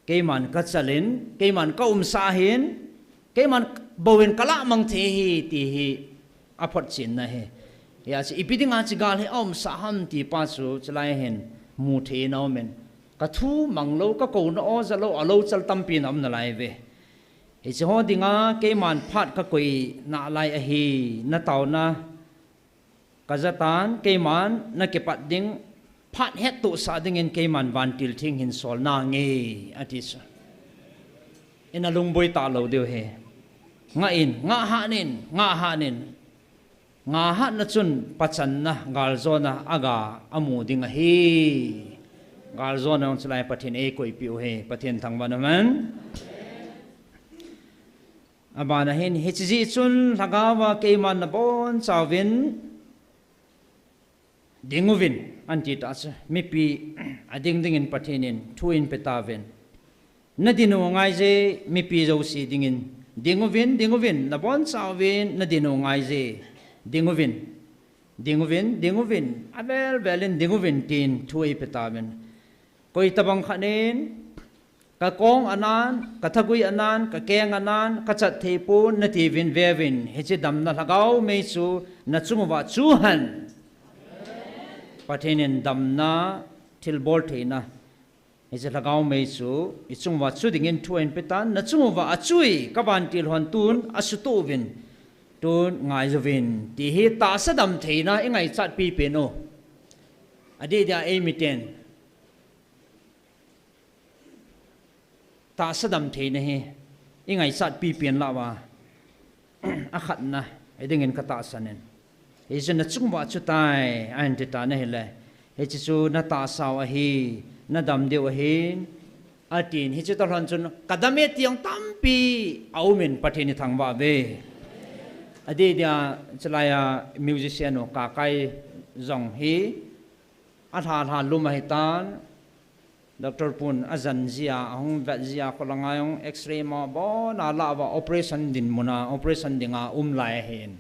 keiman kachal in, keiman kaumsah ahin, keiman bou in kalah mang thei ahi ti hi aphotchenna ahi. Hijeh a chu ipi dinga hiche gal hi aumsah ham ti pa chu chulai hin mu thei in aumin. Kathumang lou, kakouna o jalou, alou chal tampi in aum nalai ve. Hiche ho dinga keiman phat kakoi nalai ahi, nataona kajatan, keiman nakipat ding, phat hettohsah dingin keiman vantil theng hin sol nange, ati chu. Ina lungboi talou diu ahi. Ngah in, ngah hahnin, ngah hahnin. Ngah hatna chun pachanna, galjona aga amu ding ahi. Galjona jong chulai Pathen in eikoipeh u ahi, Pathen thangvah in umhen. Abana hin, hiche jeh chun lhagaova keiman nabonchauvin dinguvin, anti tah chu, mipi ading dingin Pathen in thu eipe tauvin. Nadin u angaije, mipi jouse dingin, dinguvin, dinguvin, nabonchauvin, nadin u angaije, dinguvin, dinguvin, dinguvin, avel velin dinguvin tin thu eipe tauvin. Koitabang khat in, kakong anan, kathagui anan, kakeng anan, kachat theipon, natiuvin veuvin, hiche damna lhagao mei chu nachung uva chu hen. Pathen in damna, thilbol theina, hiche lhagao mei chu ichung uva chu dingin thu eipe tan, nachung uva achui, kavantil hon tun asutoh uvin, tun ngaijouvin, ti hi tahsa damtheina ingaichat pipen u. Adeh dia eimiten tahsa damtheina hi ingaichat pipen lah uva, akhatna, hidingin katahsan in. Hiche nachung uva chu tai, ahinti tan ahile, hiche chu natahsau ahi, nadam diu ahin, atin, hiche toh lhon chun kadam e ti jong tampi aumin, Pathen ithangvah uve. Adeh dia chulai a musician u Kakai jong hi alha lha lum ahitan, Doctor pun ajan jia, ahung vet jia, kholanga jong X-ray ma abona lah uva operation dinmuna, operation dinga um lai ahin.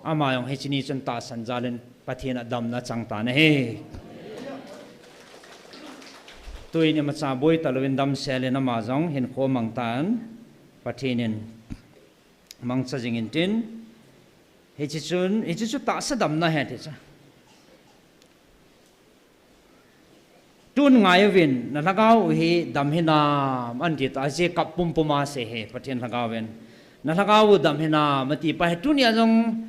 Ama jong hiche ni chun tahsan jalin Pathen a damna chang tan ahi. Tuin imacha boi talouvin damsel in ama jong hinkho mang tan, Pathen in mangcha jing intin, hiche chun, hiche chu tahsa damna ahi ti chu. Tun ngaiuvin, nalhagao u hi dam hinam, anti tah, hiche kap pumpum a asei hi Pathen lhagao in. Nalhagao u dam hinam ati pa hi, tunia jong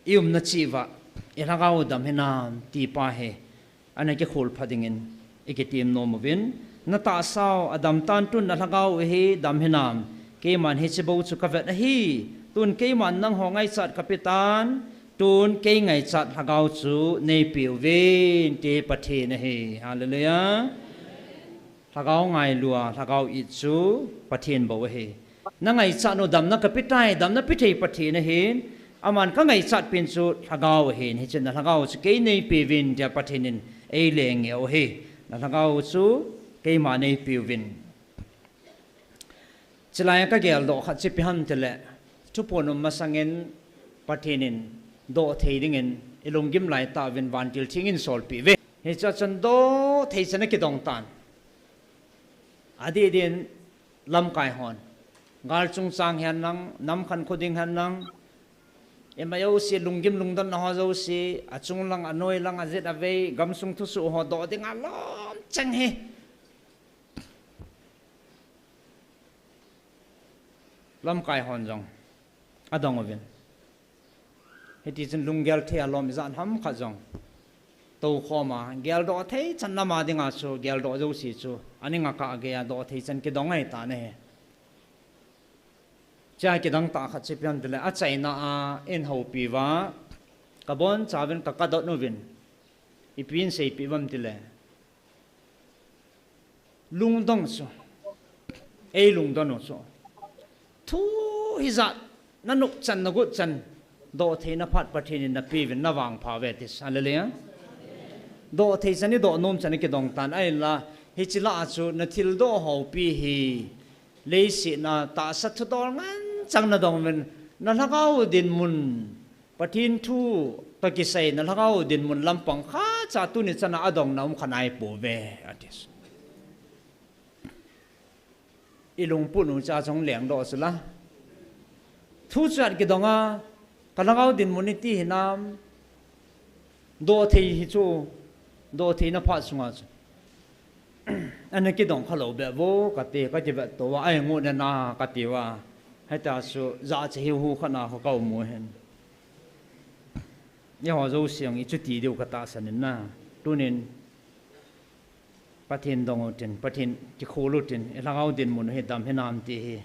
iumna cheh uva ilhagao u dam hinam ti pa hi ana kikhol pha dingin ikitem nom uvin. Natahsau adam tan, tun nalhagao u hi dam hinam, keiman hiche bou chu kavet ahi, tun keiman nangho ngaichat kape tan, tun kei ngaichat lhagao chu neipeuvin, ti Pathen ahi. Hallelujah. Lhagao ngailua, lhagao it chu Pathen bou ahi. Nangaichat u damna kape tai, damna pethei Pathen ahin, aman kangaichat pen chu lhagao ahin, hichun nalhagao chu kei neipeuvin tia Pathen in eilengeu ahi. Nalhagao chu keima neipeuvin. Chulai a kageldoh khat chu ipi ham tile, thuphon um masangin Pathen in doh thei dingin ilunggim laitah uvin vantil theng in solpeh uve. Hichea chun doh thei chan akidong tan. Adeh din lamkai hon Gal chungchang hihen lang, nam khankho ding hihen lang, ima jouse, lunggim lungdon ho jouse, achung lang, anoi lang, ajet avei, gamsung thusoh ho doh ding alom cheng hi. Lamkai hon jong adong uvin. Hiti chun lunggel thei alom ijat ham khat jong toukhom a, geldoh thei chan lama dinga chu, geldoh jouse chu, aning a kah gei a doh thei chan kidong ahitan ahi. Chea kidang tah khat chu ipi ham tile, achaina a eihoupi uva, kabonchauvin ka, kadot uvin, ipi eiseipeh uvam tile, lungdong chu, eilungdon u chu, thu hijat nanop chan, nagot chan, doh theina phat Pathen in napeh uvin, navangpha uve ti. Hallelujah. Doh thei chan, idoh nom chan ikidong tan ahinla, hiche lah a chu nathildoh houpi hi, leiset a tahsa thudol ngen chang nadong uvin, nalhagao dinmun, Pathen thu kakisei, nalhagao dinmun lampang khatcha tuni chan a adong na um kha naipouve, ati. Ilungput u chu achung lengdoh chu la. Thu chu akidong a, kalhagao dinmun iti hinam, doh thei hi chu, doh theina phat sunga chu, ana kidong khalou beh vo kati, kakivetto uva, ahingot nena kati uva. Hita chu jahcha hiu hu khat na kha kaum u hin. Eiho jouse jong ichuti diu katahsan in na. Tunin Pathen dong utin, Pathen kikhol utin, ilhagao dinmun hi dam hinam ti hi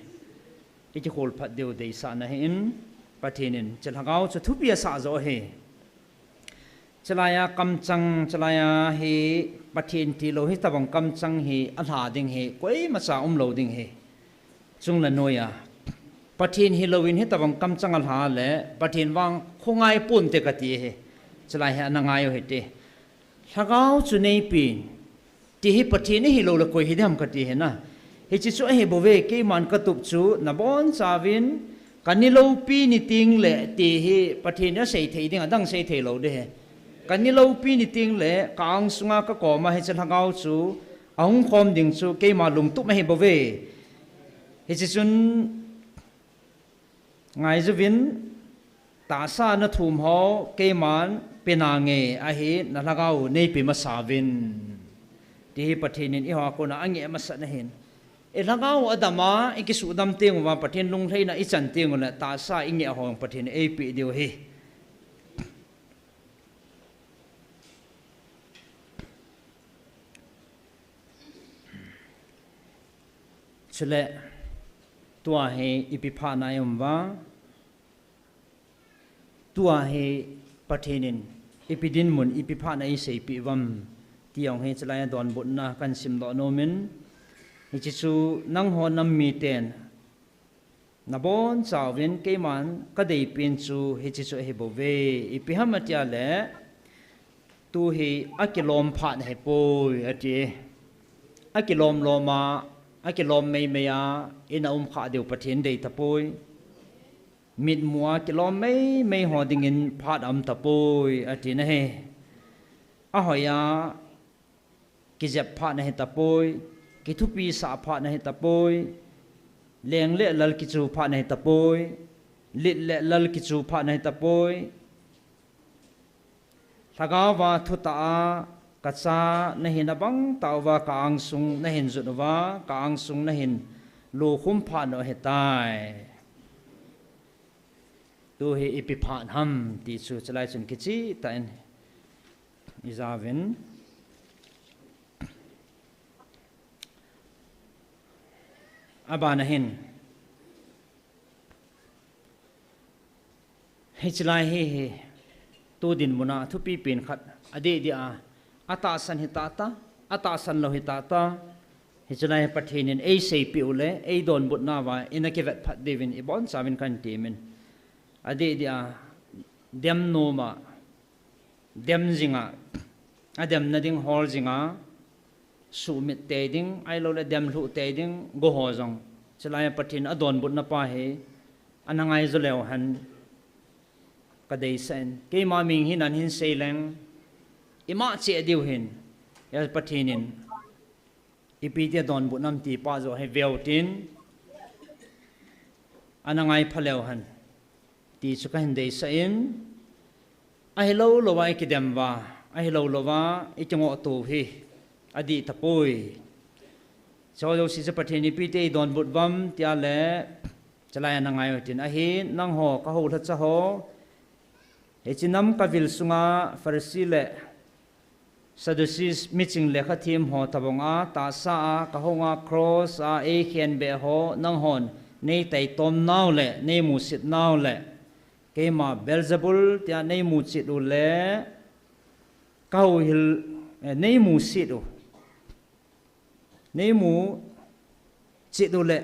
ikikhol phat diu deisahna ahin, Pathen in hiche lhagao chu thupi asah joh ahi. Chulai a kamchang, chulai a hi Pathen tilou hitobang kamchang hi alha ding hi koimacha umlou ding ahi. Chung le noi a Pathen hilouvin hitobang kamchang alha le Pathen vang khongai ponte kati ahi. Chulai hi ana ngai u hite. Lhagao chu neipen, ti hi Pathen ahilou le koi hidem kati ahi na. Hiche chu ahibouve, keiman katup chu nabonchauvin, kani loupi ni tengle ti hi Pathen in asei thei ding, adang sei theilou ding ahi. Kani loupi ni tengle ka angsunga kakoma hiche lhagao chu ahung khom ding chu keima lungtup ahibouve. Hiche chun ngaijuvin, tahsa nathum ho keiman pe nange, ahi nalhagao neipe masauvin, ti hi Pathen in eiho a kona angeh masat ahin. Ilhagao adam a ikisuhdam teng uva, Pathen lunglhaina ichan tengule tahsa ingeh ho Pathen in eipeh diu ahi. Chule tua hi ipi phatna ium uva, tua hi Pathen in ipi dinmun, ipi phatna eiseipeh uvam, ti jong hi chulai a donbutna kahin simdoh nomin, hiche chu nangho nam miten nabonchauvin keiman kadeipen chu hiche chu ahibouve, ipi ham atile, tu hi akilom phat ahipoi ati. Akilom lom a, akilom meimei a ina um khah diu Pathen deitapoi. Mitmu a kilom meimei ho dingin phat aumtapoi ati nahi. Ahoi a kijep phat ahitapoi, kithupisah phat ahitapoi, leng le lal kichu phat ahitapoi, lit le lal kichu phat ahitapoi. Lhagaova thutah a, kacha nahin abang tah uva ka angsung nahin jot uva, ka angsung nahin lukhum phat u ahitai. Tu hi ipi phat ham ti chu chulai chun kichehtah in ijauvin. Abana hin, hiche lai hi, hi tu dinmuna thupi pen khat, adeh deh a, atahsan hitahta, atahsan lou hitahta, hiche lai Pathen in eiseipeh u le eidonbutnauva ina kivet phat diuvin ibonchauvin kahin temin. Adeh deh a, dem noma, dem jinga, ademna ding hol jinga, suhmit tei ding, ahiloule demlhuh tei ding, goho jong, chulai Pathen adonbutna pa hi ana ngaijo leu hen kadeisah in. Keima ming hin ahin sei leng, ima cheh diu hin, Pathen in ipi tia donbut nam ti pa joh hi veu tin, ana ngai phaleu hen ti chu kahin deisah in, ahilou louva ikidem uva, ahilou louva ikingoh tou hi adih tapoi. Chujou si chu Pathen ipi ti eidonbut uvam tia le, chulai ana ngai utin, ahin nangho kahoulhacha ho, hiche nam kavil sunga Pharisee le Sadducees miching lekhathem ho tobanga tahsa a kahunga cross a eikhenbeh ho nanghon neitaitom nau le neimusit nau le, keima Beelzebul tia neimuchet u le, kahouhil, eh, neimuset u, neimuchet u le,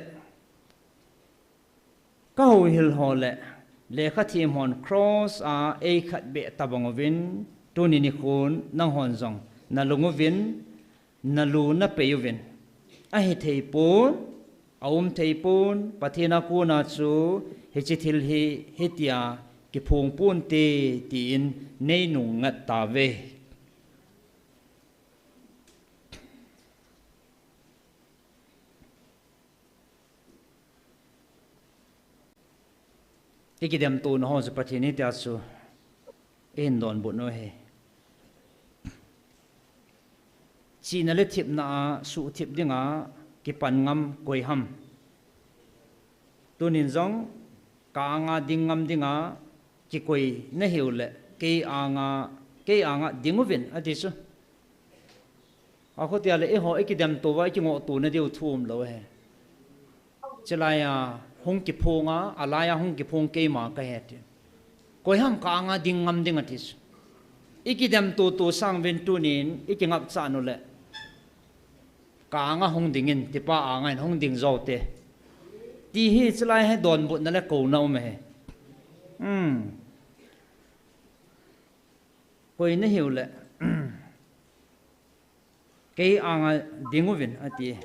kahouhil ho le lekhathem hon cross a eikhatbeh tobang uvin, tuni nikhon nanghon jong nalung uvin, nalu napei uvin. Ahithei pon, aumthei pon, Pathen a kona chu hiche thil hi hitia kiphong ponte, tin neinungngat tauve. Ikidemtona ho chu Pathen hitia chu eidonbut u ahi. Chihna le thepna a suhthep dinga kipan ngam koi ham? Tunin jong ka anga ding ngam dinga kikoi nahiu le, kei anga, kei anga ding uvin ati chu. Akhutia le eiho ikidemto uva ikingoh tona diu thu umlou ahi. Chulai a hung kiphong a, alai a hung kiphong keima kahi ati. Koi ham ka anga ding ngam ding ati chu. Ikidemto to sanguvin tunin ikingapchat u le, ka anga hung dingin, tipa anga in hung ding joute, ti hi chulai hi donbutna le kouna um ahi. Koi nahiu le, kei anga ding uvin ati.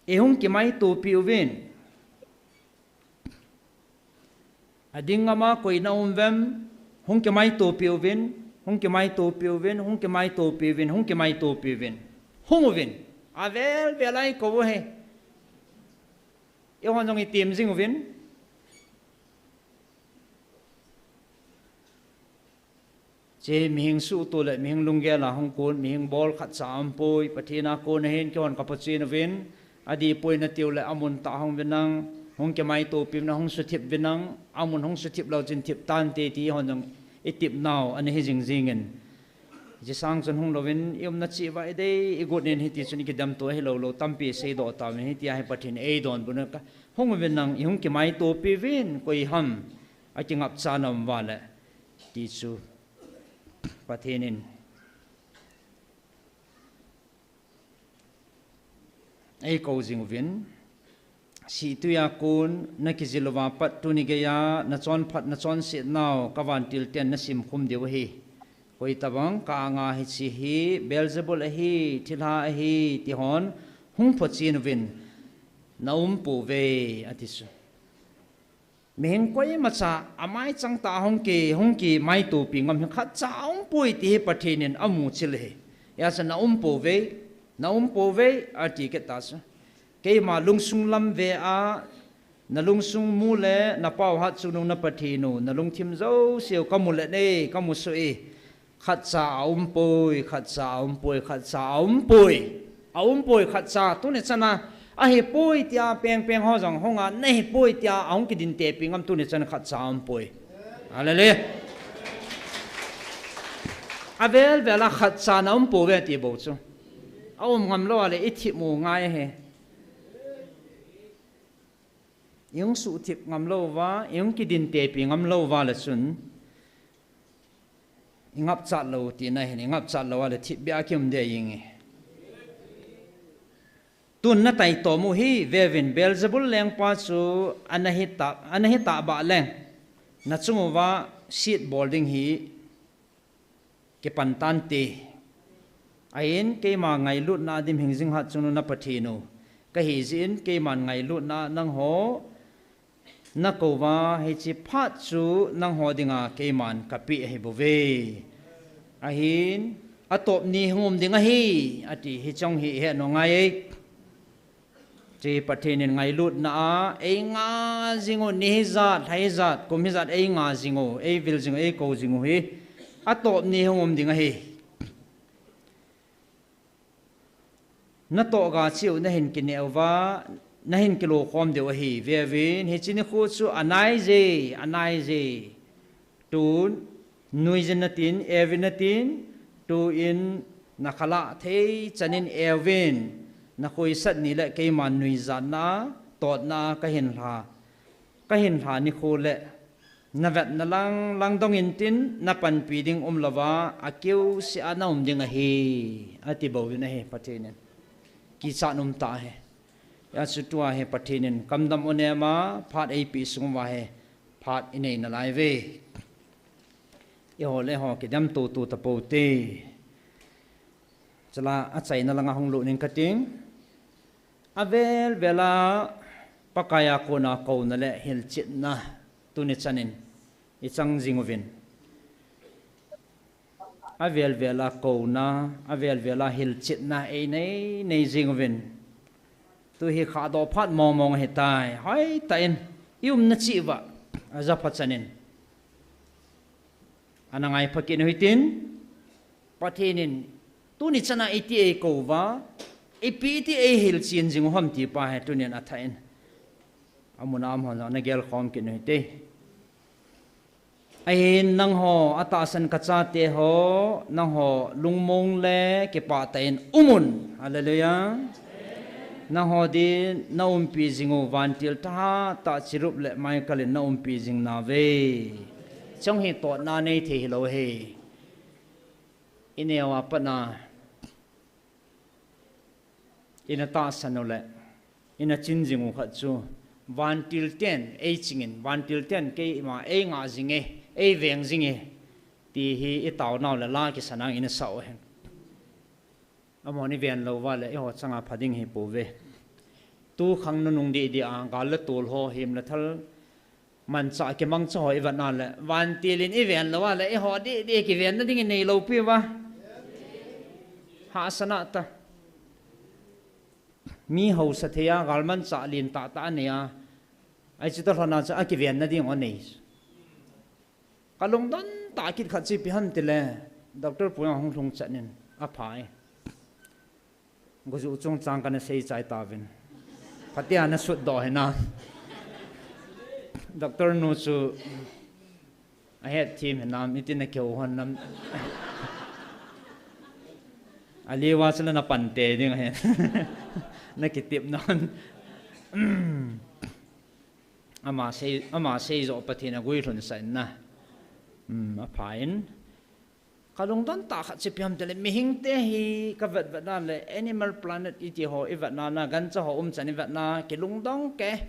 Ihung kimaitopi uvin. Ading ngama koi naum uvem? Hung kimaitopi uvin, hung kimaitopi uvin, hung kimaitopi uvin, hung kimaitopi uvin. Hung uvin. Avel vel a ikou u ahi. Eihon jong item jing uvin. Hiche mihing suhto le mihing lunggel a hung kon, mihing bol khatcha aumpoi, Pathen a kon ahin, keihon kapochen uvin, adihpoi natiu le amun tah hung uvin lang, hung kimaitopi uvin lang, hung suthip uvin lang, amun hung suthip lou chun thip tante ti hon jong itep nau ana hi jing jingin. Hiche sang chun hung louvin, iumna cheh uva idei igot in hiti chun ikidemto ahilou lou tampi seidoh tauvin, hitia hi Pathen eidonbut u ahi. Hung uvin lang, ihung kimaitopi uvin, koi ham akingapchat na um uva le, ti chu Pathen in eikou jing uvin. Sihtwi a kon nakijil uva pat tuni geiya nachonphat nachonset nau kavantil ten nasimkhum diu ahi. Koi tobang ka anga hiche hi Beelzebul ahi, thilha ahi, ti hon hung phochen uvin, naumpouve, ati chu. Mihing koimacha amaichang tah a hung ki, hung kimaitopi ngam hi khatcha aumpoi ti hi Pathen in amuchil ahi. Hijeh chun naumpouve, naumpouve, ati kit ta chu. Keima lungsung lam ve a, nalungsung mu le napao hatchungnung na Pathen u, nalungthim jouseu kamu le nei, kamusoh e. Khatcha aumpoi, khatcha aumpoi, khatcha aumpoi. Aumpoi khatcha, tuni chana ahipoi tia pengpeng ho jong hunga nahipoi tia ahung kidintepi ngam, tuni chana khatcha aumpoi. Hallelujah. Avel vel a khatcha naumpouve ti bou chu. Aum ngam lou a le ithip mu ngai ahi. Ihung suhthip ngam lou uva, ihung kidintepi ngam lou uva le chun, ingapchat lou tina ahin, ingapchat lou a le thipbeh a kium ding ahi. Tun nataitom u hi, veuvin Beelzebul lengpa chu ana hi ta, ana hi ta bah leng, nachung uva set bol ding hi kipan tante. Ahin keima ngailutna a dim hingjing hatchungnung na Pathen u kahi jeh in, keiman ngailutna a nangho nakou uva, hiche phat chu nangho dinga keiman kapeh ahi bouve. Ahin, atop ni hung um ding ahi, ati, hiche hi ihet u ngai e. Pathen in ngailutna a, ei nga jing u, ni hijat, lha hijat, kum hijat, ei nga jing u, ei vil jing u, ei kou jing u hi, atop ni hung um ding ahi. Natoh ga cheh u nahin kineh uva, nahin kilo khom diu ahi. Veuvin, hiche nikho chu anai je, anai je. Tun, nuijin natin, euvin natin, tun, nakhalah thei chanin euvin, nakhoisat ni le keiman nuijatna, totna, kahin lha, kahin lha nikho le, navetna lang, lang dong intin, napanpi ding umlouva, akiu seh a naum ding ahi, ati bouvin ahi, Pathen in. Kichat um tah ahi. Hijeh chun tua hi Pathen in kamdam u nema, phat eipeh sung uva hi, phat inei nalai uve. Eiho le eiho kidem tutu tapou te. Chule achaina langa hung lut ning kating. Avel vela Pakai a kona kouna le hilchetna tuni chanin ichang jing uvin. Avel vela kouna, avel vela hilchetna einei nei jing uvin. Tu hi khahdoh phat mong mong ahitai. Hoitah in, i umna cheh uva, ajapha chanin. Ana ngaipha kit u hitin, Pathen in, tuni chana iti eikou uva, ipi iti eihilchen jing u ham ti pa hi tunin athah in. Amun a um ho jong nagel khom kit u hite. Ahin nangho, atahsan kachate ho, nangho lungmong le kipah tah in umun. Hallelujah. Nangho din naumpi jing u vantil thahat tah Cherub le Michael in naumpi jing nauve. Chong hi totna nei thei hilou ahi. Ineo a pat na, ina tahsan u le, ina chin jing u khat chu, vantil ten eichingin, vantil ten keima einga jing e, eiveng jing e, ti hi itaonau le la kisan a ina sah u ahi. Amahon iven lou uva le, eiho changa pha ding hipouve. Tu khang nunung deh deh a, gal le tol ho, hem le thal, manchah kimangcha ho ivet na le, vantil in iven lou uva le, eiho deh deh kivenna ding inei lou piuva. Hahsatna tah. Mi hausa thei a, galmanchah lentah tah anei a, ahi chu toh lhona chu akivenna ding anei. Kalungdon tah kit khat chu ipi ham tile, Doctor Pu jong hung lhung chan in, apha e. Gojuh chungchang kana seichai tauvin. Phatea nasutdoh hinam. Doctor nu chu ahetthem hinam, iti nakihou hon nam. Aliuva chu la napan tei ding ahin. Nakitep non. Ama sei, ama sei joh Pathen in aguilhun sah in na. Apha in. Kalungdon tah khat chu ipi ham tile, mihingte hi kavet vet na le Animal Planet iti ho ivet na, na gancha ho umchan ivet na, kilungdong kei,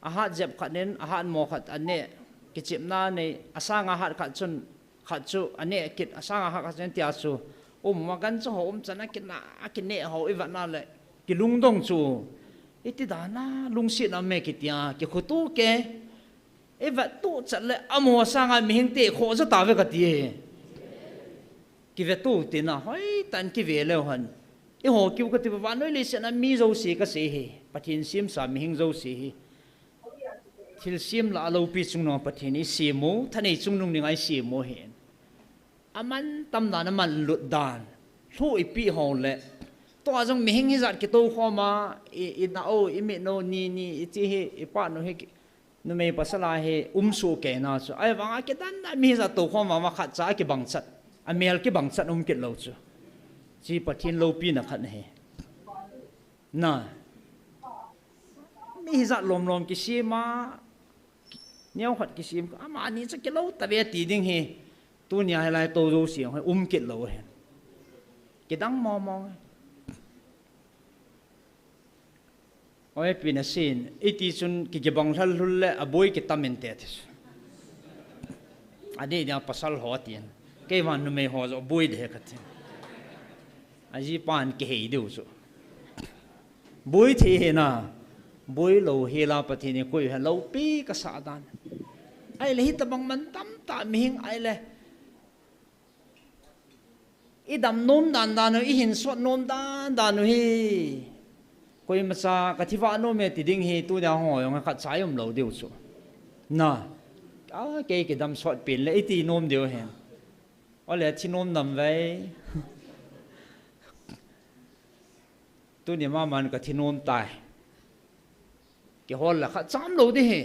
ahat jep khat in, ahat mo khat aneh, kichepna nei, asanga hat khat chun, khat chu aneh kit, asanga hat khat chun tia chu, um ma gancha ho umchan akina, akineh ho ivet na le, kilungdong chu, iti dan a, lungsetna me kitia, kikhutup kei, ivet tup chat le, amaho sanga mihingte khoh ja tauve kati e. Kivet tup tina, hoitah in kive leu hen. Eiho kiu kati uva, vannoi leiset a mi jouse kasei hi. Pathen semsa mihing jouse hi. Thilsem lah a loupi chungnung Pathen in eisem u, thanei chungnung dinga eisem u ahi. Amantam dan, amanlut dan. Lhuh ipeh ho le. Tua jong mihing hijat kitou khom a, i, inah u, imin u, ni, ni, ichi hi, ipat u hi, numei pasal a hi, um soh kei na chu. Ahivanga kidan dan mi hijat tou khom vang uva khatcha akibang chat. Amel kibang chat um kit lou chu. Chu Pathen loupina khat ahi. Na. Mi hijat lom lom kisem a, neokhat kisem, amani chu kilou tave ti ding hi, tunia hilai tou jouse hi um kit lou ahi. Kidang mong mong. Oi, ipi nasei in, iti chun ki, kibang lhal lhul le aboi kitam inte ti chu. Adeh dia pasal ho atin. Keiman numei ho joh boi ding ahi kati. Ajipan kihei diu chu. Boi thei hina, boi lou hela Pathen in koi hen loupi kasah dan. Ahile hitobang mantam tah mihing ahile. Idam nom dan dan u, ihinsot nom dan dan u hi. Koimacha ka thi vah nom e ti ding hi tunia ho jong khat cha um lou diu chu. Na. A, kei kidam sot pen le iti nom diu hen. Ole thi nom nam vei. Tuni maman ka thi nom tai. Kihol la khat cha um lou di hi.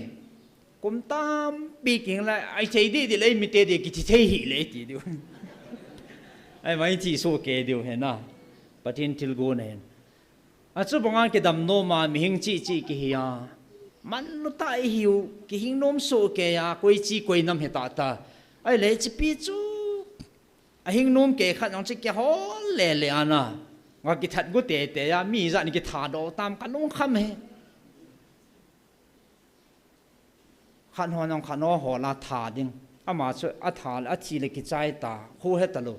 Kum tampi kihing la, ai thei di di le, mi te di kithi thei hi le ti diu. Ai mai thi so ke diu hen na. Pathen thilgon ahin. Achu banga kidam nom a, mihing chi chi kihi a. Manlu ta ihiu, kihing nom so ke a, koi chi koi nam hi ta ta. Ai le chi pi chu. Ahing nom ke khat jong chu kihol le le ana. Nga kithat gu te te a, mi jan kitha do tam ka lungkham he. Khat ho jong khat ho hol a tha ding. Ama chu a tha le a thi le kichai ta, khu he ta lo.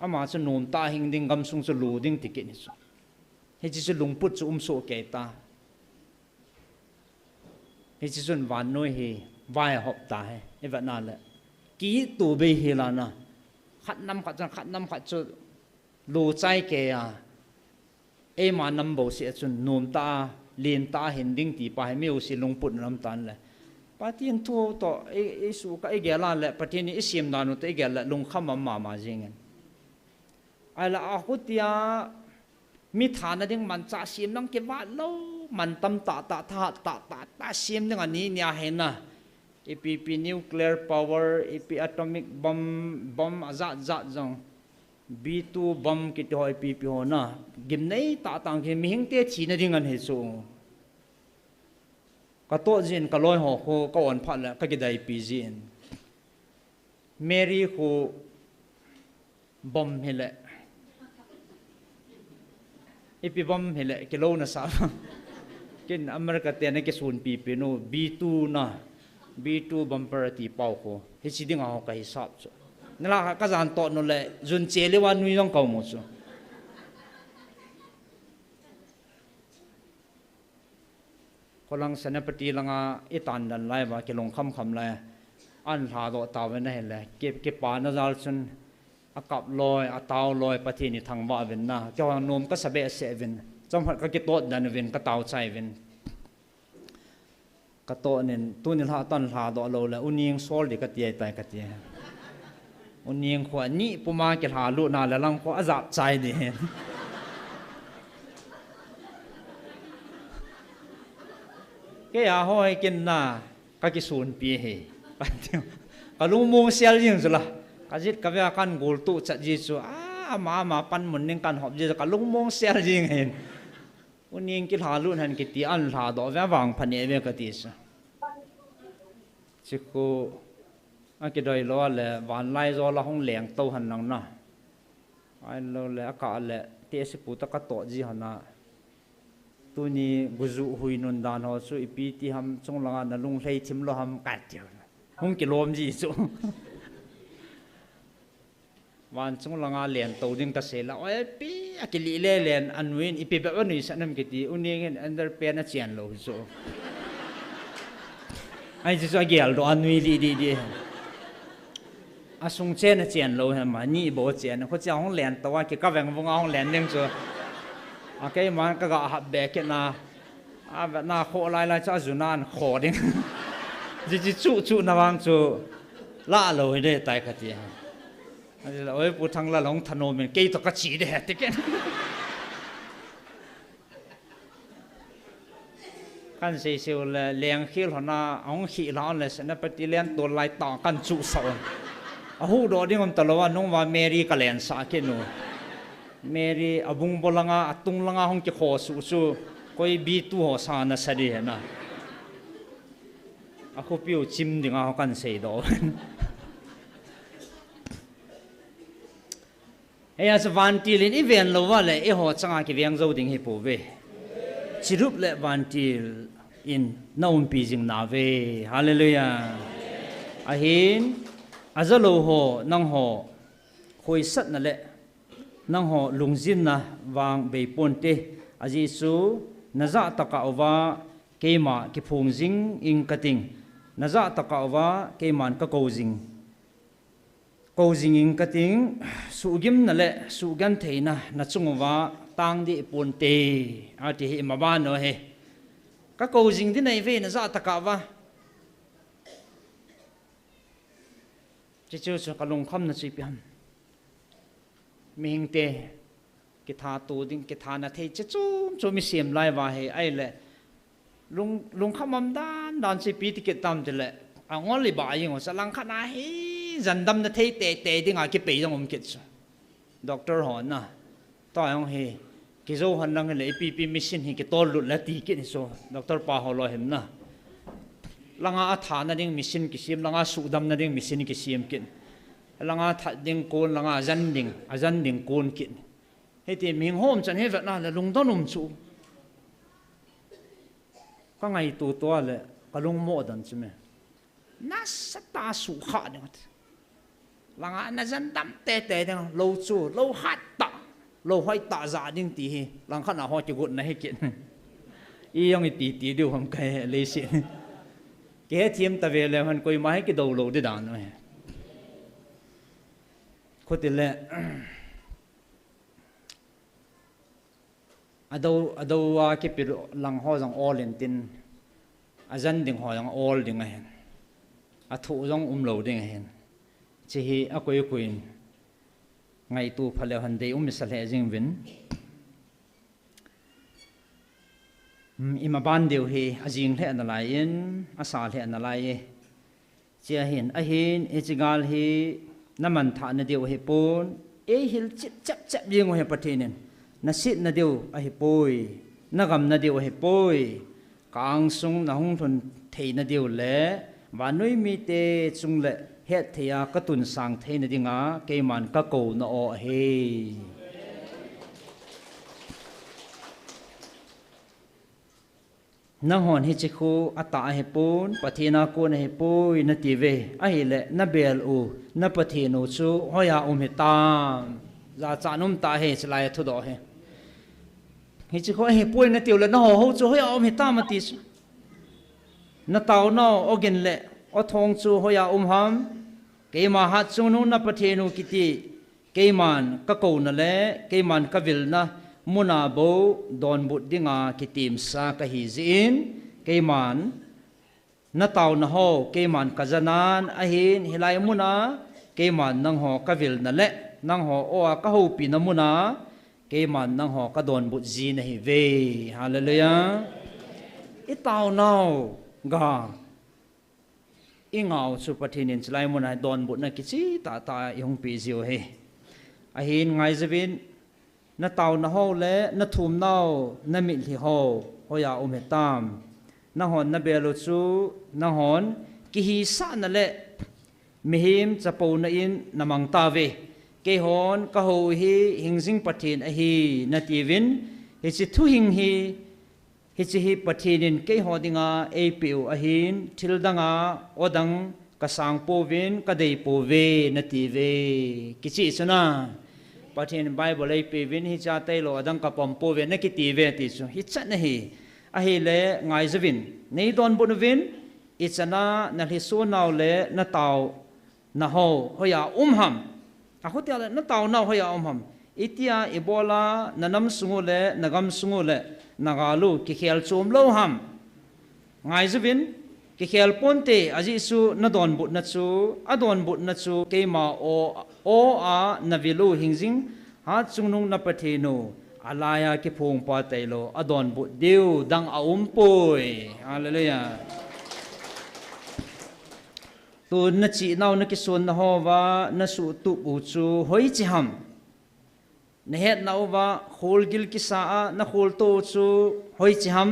Ama chu nom ta hing ding, gamsung chu lu ding ti kit ni chu. Hichi chu lungput chu um so ke ta. Hichi chun vannoi hi vai hop ta he, i vet na le. Ki tu bei hi la na. Khat nam khat chun, khat nam khat chu lu chai ke a. Eima nam bo si a chun nom ta, lin ta hin ding ti pa hi mi u si lungput nam tan le. Pathen thu to, i, i su ka i gel a le, Pathen i sim dan u to i gel le, lungkham am ma ma jing in. Ai la a hutia, mi thana ding mancha sim nang kivat lo, man tam ta ta, tha ta ta ta sim ding ani nia he na. Ipi pi nuclear power, ipi atomic bomb, bomb a jat jat jong. B two bomb kiti ho ipi pi ho na. Gimnei ta tang ki mihing te thina ding an he chu. Ka to jin ka loi ho khu ka on phat le ka kidai pi jin. Mary khu Bom hi le. Ipi bom hi le, kilo na sa. Kin America te na kisun pipi nu, B two na. B two bumper ti pau ko. Hichi ding a ho ka hisap chu. Nala ka jan to nu le, jun che le wa nui jong kau mu chu. Kolang Senapati langa i tan dan lai ba, kilung kham kham lai. An hla do ta ve na he le. Ki, ki pa na jal chun a kap loi, a tau loi, Pathen i thangvah vin na. Kei hon nom ka sa behseh vin. Chomkhat ka kitot dan vin, ka tau chai vin. Ka to nin, tuni hla tan hla do lo le, u ning sol di ka ti ai tai ka ti. U ning khu a ni puma ki hla lu na le lang khu a jap chai di hen. Kei a hoi kin na, ka kisun pi hi. Ka lung mong sial jing chu la. Ka jit ka ve a kan gol tu chat ji chu. A, ama, ama pan mun ning kan hop ji chu ka lung mong sial jing hin. U ning ki hla lu han ki ti an hla do ve vang pha ne ve ka ti sa. Chi khu a ki doi lo le van lai zo la hong leng to han lang na. Ai lo le a ka le te si pu ta ka to ji hana. Tuni guzu hui nun dan ho chu ipi ti ham chung langa na lung hlei thim lo ham ka ti. Hung ki lom ji chu. Van chung langa len to ding ka sei la. Oi pi a ki li le len a nuin ipi be a nui sa nam ki ti u ning in underpant a chian lo chu. Ai chu chu a gel do a nui li di di. A sung chen a chen lo he ma, ni bo chen. Khu chia hong len to a ki ka veng vung a hong len ding chu. A kei man ka ga hap be ke na. A ve na kho lai lai chu a zu nan kho ding. Ji ji chu chu na vang chu. La lo hi de tai ka ti. A ji la oi pu thang la long thano min kei to ka chi de he ti ken. Kan sei seu le leng khil hona, a hung khi la on le Senapati len tol lai ta kan chu sa on. A hu do ding om ta lo a nung va Mary ka len sa ke nu. Mary a bung bo langa, a tung langa hung ki kho su su. Koi B two ho sa na sa di he na. A khu piu chim ding a ho kan sei do. Hei a chu vantil in i ven lo va le, i ho changa ki veng zo ding hi po ve. Chirup le vantil in na umpi jing na ve. Hallelujah. Ahin, a za lo ho, nang ho, khoisat na le, nang ho lungjin na vang bei pon te. A ji chu, na za taka uva, keima ki phung jing ing ka ting. Na za taka uva, keiman ka ko jing. Ko jing ing ka ting, suhgimna le suhgentheina na chung uva tang dih ponte, ati hi ima ban u hi. Ka kou jing ding ahi ve, na ja taka va. Chuchu chu ka lungkhamna chu ipi ham. Mihingte, kitha tu ding, kithana thei chi chom chom i sem lai uva hi, ahile, lung, lungkham um dan dan chu ipi ti kit tam tile, angol i ba jing u chu, langkhat a hi, jandamna thei teitei dinga kipei jong um kit chu. Doctor ho na, tua jong hi, kijou hon lang hile, ipi ipi machine hi kitol lut le ti kit hi chu, doctor pa ho loi him na. Langa athana ding machine kisem, langa suhdamna ding machine kisem kit. Langa that ding kon, langa ajan ding, ajan ding kon kit. Hiti mihing ho um chan hi vetna le lungdon um chu. Ka ngaito tua le, ka lungmo dan chu me. Nasatah a sukha ding ati. Langa na jandam teitei ding, lou chu, lou hat tah, lou hoi tah ja ding ti hi, langkhat a ho kigotna hi kit. I jong iti ti diu ham kahe leiset. Kihethem ta ve le hon koima hi kidou lou ding dan u hi. Khutile, adou, adou a kipil lang ho jong ol intin, ajan ding ho jong ol ding ahin. Athu jong um lou ding ahin. Chi hi akoi koi in. Ngaito pha le hon dei um i sa lheh jing uvin. Hmm, ima ban diu hi, ajing lheh nalai in, asa lheh nalai e. Chia hin, ahin, hiche gal hi, na manthahna diu ahipon, eihil chip chep chep jing u hi Pathen in, na setna diu ahipoi, na gamna diu ahipoi, ka angsung na hung lhun theina diu le, vannoi mite chung le hetthei a ka tunsang theina dinga, keiman ka kouna aw ahi. Nanghon hiche khu atah ahipon, Pathen a kon ahipoi, nati uve. Ahile, na bel u, na Pathen u chu, hoiya um hitam. Jachat um tah ahi, chulai a thudoh hi. Hiche khu ahipoi, natiu le, na ho ho chu, hoiya um hitam, ati chu. Na taonau, ogin le, othong chu, hoiya um ham. Keima hatchungnung na Pathen u kiti. Keiman ka kouna le, keiman ka vilna, muna bou donbut dinga kitimsa kahi jeh in, keiman na taona ho, keiman ka janan, ahin hilai muna, keiman nangho ka vilna le, nangho aw a ka houpina muna, keiman nangho ka donbut ji nahi uve. Hallelujah. I taonau ga. I ngau chu Pathen in chulai muna donbutna kicheh tah tah a eihung peh jiu ahi. Ahin ngaijouvin, na taona ho le na thumnau na mitlhi ho, hoiya um hitam. Nanghon na bel u chu, nanghon kihisahna le mihem chapouna in na mang tauve. Keihon ka hou u hi hingjing Pathen ahi, natiuvin, hiche thuhing hi, hiche hi Pathen in keiho dinga eipeh u ahin, thil danga, aw dang ka sang pouvin, ka dei pouve, natiuve. Kicheh chu na. Pathen in Bible eipeuvin, hichea tailou, aw dang ka pom pouve, nakitiuve, ti chu. Hichan ahi. Ahile, ngaijouvin. Nei donbut uvin, ichan a, na lhisonau le, na tao, na ho, hoiya um ham. Akhutia le, na taonau hoiya um ham. Itia, ibola, na nam sung u le, na gam sung u le, na gal u, kikhel chom lou ham. Ngaijouvin, kikhel ponte, ajeh chu, na donbutna chu, adonbutna chu, keima aw, aw a, na vil u hingjing, hatchungnung na Pathen u, alai a kiphong pa tailou, adonbut diu, dang aum poi. Hallelujah. Tun na chihnau na kisonna houva, na suhtup u chu hoiche ham. Na hetnauva, kholgil kisa a, na kholto u chu hoiche ham.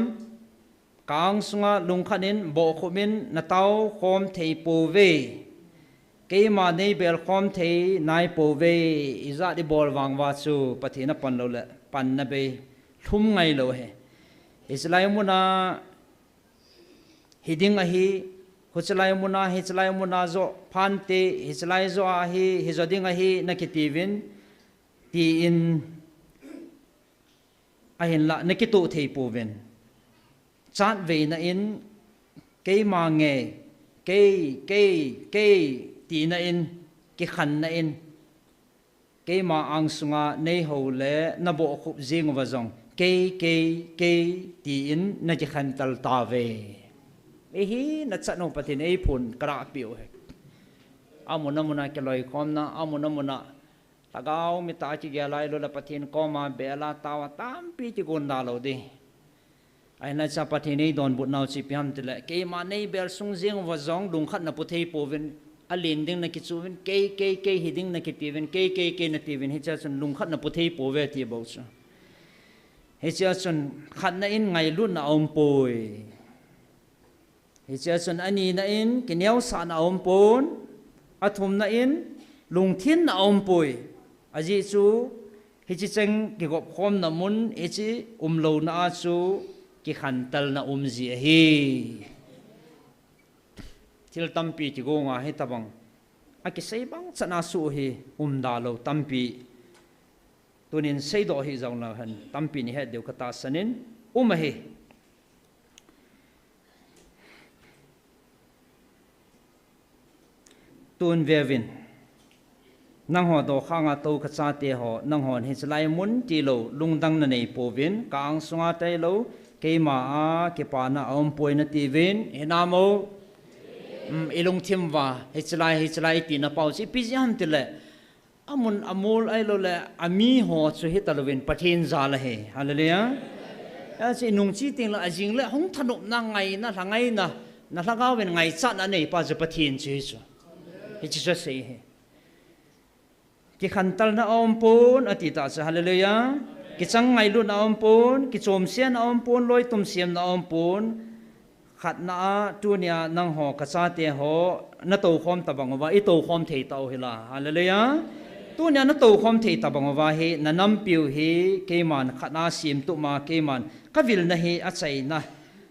Ka angsunga lungkhat in, bohkhup in, na tao khom thei pouve. Keima nei bel khom thei nai pouve. Ijat ibol vang uva chu, Pathen a pan lou le, panna bei lhum ngai lou ahi. Hiche lai muna, hiding ahi, khuche lai muna, hiche lai muna joh phante, hiche lai joh a hi, hijo ding ahi, nakitiuvin, tin, ahinla, nakitoh thei pouvin. Chatveina in, keima nge, kei, kei, kei, tina in, kikhenna in, keima angsunga neihou le nabohkhup jing uva jong, kei, kei, kei, tin nakikhentel tauve. Ihi nachan u Pathen in eiphun karahpeh u hi. Amun amun a kiloikhomna, amun amun a lhagao mit a kigel a, ahilouleh Pathen koma bel a tao a tampi kigon da lou ding. Ahinla hiche Pathen in eidonbut nau chu ipi ham itile, keima neibel sung jing uva jong lungkhat napu thei pouvin, alen ding nakichu uvin, kei, kei, kei hiding nakiti uvin, kei, kei, kei nati uvin, hichea chun lungkhat napu thei pouve ti bou chu. Hichea chun khatna in ngailutna aumpoi. Hichea chun anina in kineosahna aumpon, athumna in lungthinna aumpoi. Ajeh chu hiche cheng kigopkhomna mun, hiche umlouna a chu kikhentelna um ji ahi. Thil tampi kigonga hitobang akisei bang chan a soh hi umda lou tampi. Tunin seidoh hih jongleu hen tampi ihet diu katahsan in um ahi. Tun veuvin, nangho dokhanga tou kachate ho, nanghon hichelai mun tilou lungdang nanei pouvin, ka angsunga tailou, keima a kipana aumpoi nati uvin, hinam o? Um, ilungthim uva, hichelai, hichelai itina pau chu ipi jeh ham itile, amun amol ahilouleh amiho chu hitalouvin Pathen jal ahi. Hallelujah. Hiche inungche tengle ajing le hung thanopna, ngaina, lhangaina, nalhagaovin ngaichatna aneipa chu Pathen chu hichu. Hiche chu asei hi. Kikhentelna aumpon atitah chu, hallelujah. Kichang ngailutna aumpon, kichomsena aumpon, loitum semna aumpon. Khatna a tunia nangho kachate ho natoukhom tobang uva itoukhom thei tau hila, hallelujah. Tunia natoukhom thei tobang uva hi nanampiu hi keiman khatna semtup ma keiman kavilna hi achaina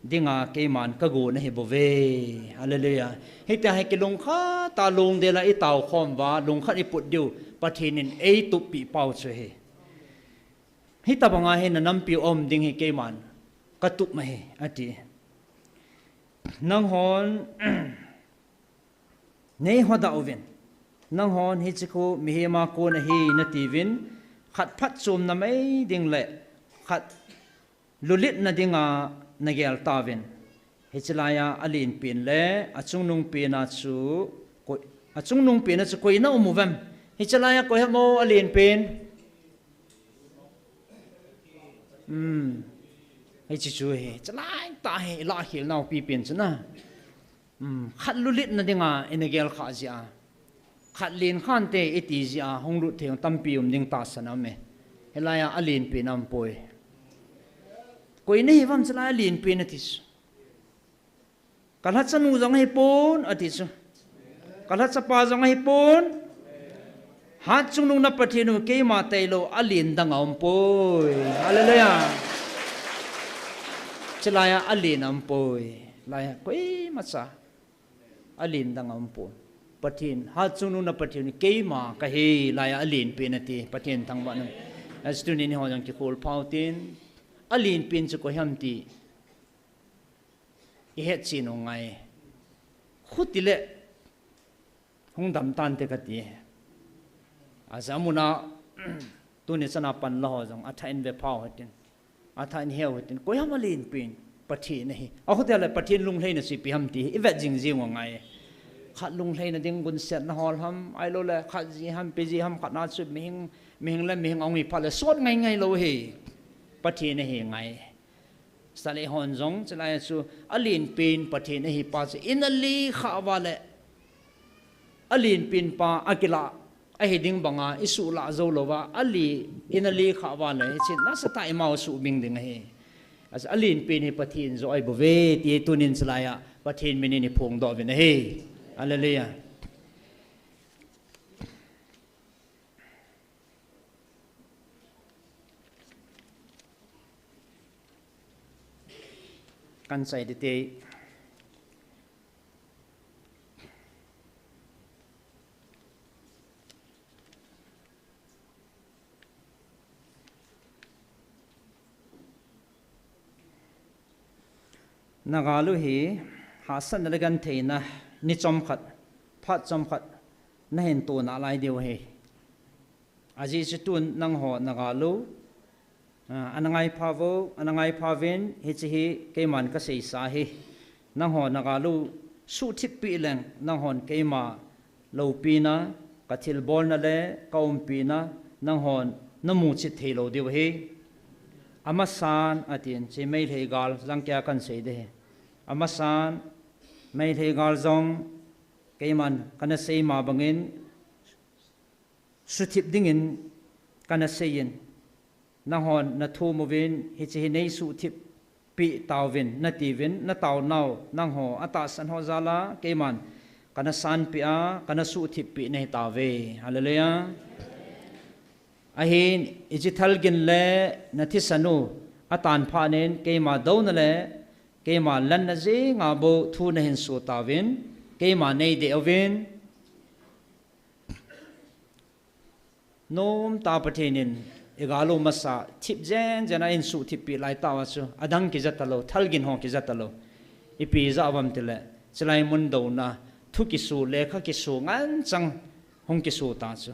dinga keiman kagona hibouve, hallelujah. Hitia hi kilungkhat a lungdel a itaokhom uva lungkhat iput diu Pathen in eituppeh pau chu hi. Hitobanga hi nanampiu aum ding hi keiman katup ahi ati. Nanghon neihodah uvin, nanghon hiche khu mihem a kon ahi nati uvin, khat phatchomna mai ding le khat lulhitna dinga nagel tauvin. Hichelai a alenpen le achungnungpen a chu koi, achungnungpen a chu koi naum uvem? Hichelai a koi ham o alenpen? Hiche chu hi chalai tah hi ilah khel nau pipen chu na. Khat lulhitna dinga ina gelkhah jeh a, khat lenkhante iti jeh a hung lut thei tampi um ding tahsan aume. Hilai a alenpen aumpoi. Koi nahi uvem chulai alenpen ati chu? Kalhachanu jong ahipon ati chu. Kalhachapa jong ahipon. Hatchungnung na Pathen u keima tailou alen dang aumpoi. Hallelujah. Chulai a alen aumpoi. Lai a koimacha alen dang aumpon. Pathen, hatchungnung na Pathen u keima kahi, lai a alenpen ati, Pathen thangvahna. Achuti tunin eiho jong kikhol phau tin, alenpen chu koi ham ti ihetchen u ngai. Khutile hung dam tante kati. Aja muna tuni chana panla ho jong athah in vephau hitin, athah in heu hitin, koi ham alenpen? Pathen ahi. Akhutile Pathen lunglhaina chu ipi ham ti ivet jingjing u ngai. Khat lunglhaina ding gunsetna hol ham, ahiloule khat ji ham, ipi ji ham, khatna chu mihing, mihing le mihing ahung hi phat le sot ngaingai lou hi. Pathen ahi ngai. Chuleh hon jong chulai chu alenpen Pathen ahipa chu ina lekhah uva le alenpen pa akilah ahi ding banga isuhlah jou louva, ale, ina lekhah uva le hiche nasatah a imau suhbing ding ahi. Alenpen hi Pathen joh ahibouve ti tunin chulai a Pathen min in iphongdoh uvin ahi. Hallelujah. Kan chai dite. Nagalu hi hahsatna le gentheina ni chomkhat, phat chomkhat nahin toh nalai diu ahi. Ajeh chu tun nangho nagal u, ah, ana ngai pha vo, ana ngai pha vin, hiche hi keiman kasei sa hi. Nangho nagal u suhthip pi leng, nanghon keima loupina, kathilbolna le kaumpina, nanghon namu chit thei lou diu ahi. Amasan atin, hiche Meitei gal jong kia kahin sei ding ahi. Amasan, Meitei gal jong keiman kana sei ma bangin, suhthip dingin kana seiyin, nanghon nathum uvin, hiche hi nei suhthip pi tauvin, nati uvin, natao nau, nangho atahsan ho jal a, keiman kana sanpeh a, kana suhthip pi nahi tauve. Hallelujah. Ahin, hiche thalgin le nathisan u atan phat in, keima douna le keima lenna jenga bou thu nahin so tauvin, keima nei deh uvin. Nomtah a Pathen in igal u masa thip jen jen a eisuhthip pi lai tah uva chu, adang kija talou, thalgin ho kija talou. Ipi jeh a vem tile, chulai mun douna, thu kiso, lekha kiso, nganchang hung kiso ta chu.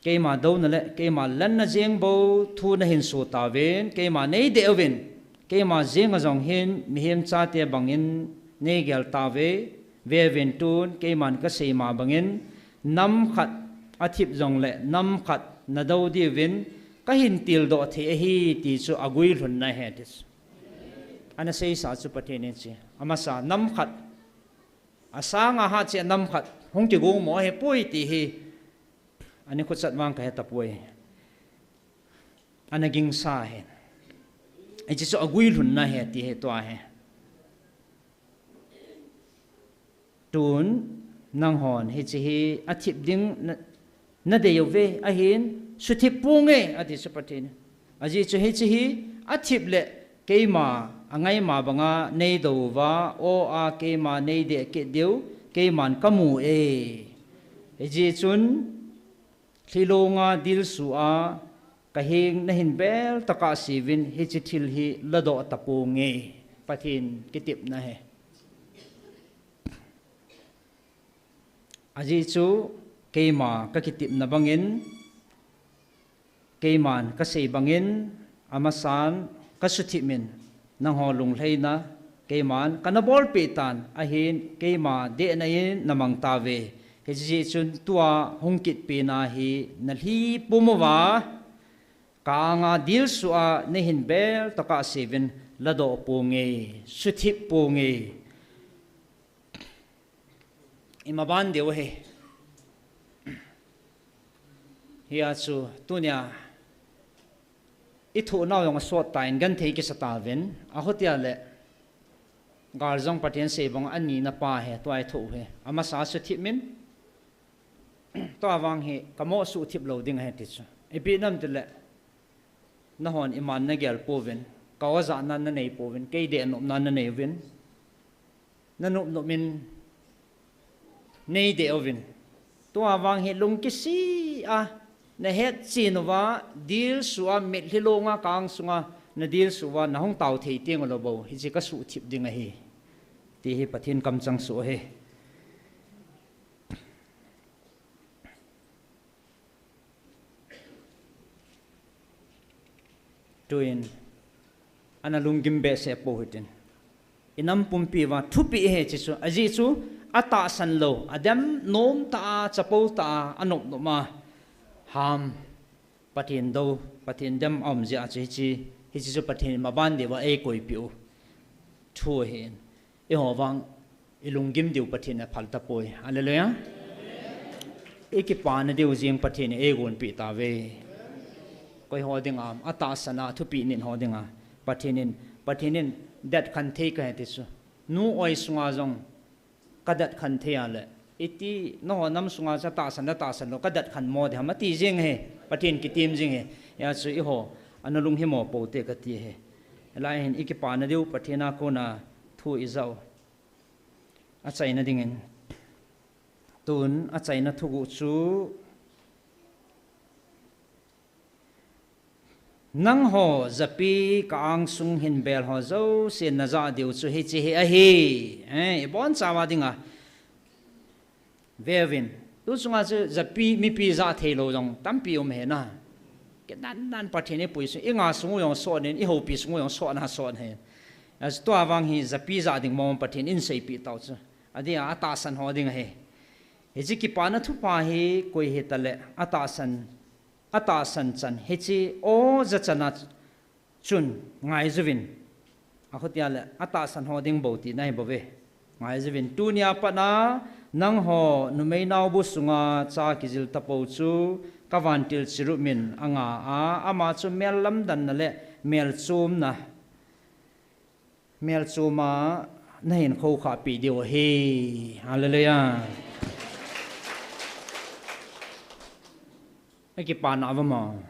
Keima douna le keima lenna jeng bou thu nahin so tauvin, keima nei deh uvin, keima jenga jong hin mihem chate bangin nei gel tauve. Ve uvin tun, keiman kasei ma bangin, nam khat athip jongle nam khat nadou diuvin kahin tildoh thei ahi ti chu aguilhunna ahi ti chu. Ana seisa chu Pathen in hiche, amasa nam khat, asanga hat cheh nam khat hung kigong mo ahipoi ti hi, ani khochat vang kahe tapoi. Ana gingsa ahi. Hiche chu aguilhunna ahi ti hi tua ahi. Tun, nanghon hiche hi athip ding na, nadei uve, ahin suhthip ponge, ati chu Pathen in. Ajeh chu hiche hi athip le keima angaima banga neidou uva, o a keima neideh kit diu, keiman kamu e. Hijeh chun, lhilonga dilsu a kaheng nahin bel tokah seuvin, hiche thil hi ladoh taponge. Pathen kitepna ahi. Ajeh chu keima kakitepna bangin, keiman kasei bangin, amasan kasuhthip in, nangho lunglhaina keiman kana bolpeh tan, ahin keima dehna in namang tauve. Hijeh chun tua hung kitpena hi nalhi pum uva, ka anga dilsu a nahin bel tokah seuvin ladoh ponge, suhthip ponge. Imaban diu ahi. Hia chu tunia ithoh nau jong asot tan, genthei kisa tauvin, ahotia le gal jong Pathen sei bang anina pa ahi, tua ithoh u ahi. Amasa suhthip in, tua vang hi kamo suhthip lou ding ahi ti chu. Ipi ham tile, nahon iman nagel pouvin, ka ojahna nanei pouvin, kei dehnopna nanei uvin, nanop nop in neideh uvin. Tua vang hi lungkisi a nahetchen uva, dilsu a, mitlhi longa ka angsunga nadilsu uva, nahung tao thei teng ulou bou, hiche kasuhthip ding ahi, ti hi Pathen kamchang soh ahi. Tuin, ana lunggim behseh pou hitin. Inam pumpi uva thupeh ahi hiche chu, ajeh chu atahsan lou, adem nomtah a, chapou tah a, anop nop a, ham, Pathen dou, Pathen dem aum jeh a chu hiche, hiche chu Pathen in maban diuva eikoipeh u thu ahin. Eiho vang ilunggim diu Pathen in aphal tapoi. Hallelujah. Ikipana diu jeng Pathen in eigonpeh tauve. Koi ho dinga ham, atahsan a thupeh nit ho dinga, Pathen in, Pathen in detkhen thei kahi ti chu, nu oi sunga jong kadetkhen thei a le, iti, nangho nam sunga chu atahsan, atahsan lou, kadetkhen mo ding ham ati jeng ahi, Pathen kitem jeng ahi. Hia chu eiho ana lunghimo pou te kati ahi. Hilai hin ikipana diu Pathen a kona thu ijah u achaina dingin. Tun achaina thuguh chu, nangho japi ka angsung hin bel ho jousen najah diu chu hiche hi ahi. Eh, ibonchauva dinga, veuvin, Tu chunga chu japi mipi ja thei lou jong tampi um ahi na. Kidan dan Pathen ipui sung, inga sung u jong sot in, ihoupi sung u jong sot na sot ahi. Achu tua vang hi japi ja ding mong Pathen in seipeh tau chu. Adeh a atahsan ho ding ahi. Hiche kipana thupha hi koi hita le atahsan, atahsan chan. Hiche o ja chan a chun ngaijuvin. Akhutia le atahsan ho ding bou tina ahi bouve. Ngaijuvin. Tunia pat a nangho numei naobu sunga cha kijil tapou chu ka vantil Chirup min anga a, ama chu mel lamdanna le mel chomna, mel chom a nahin khoukhah peh diu ahi. Hallelujah. Akipana ava mo.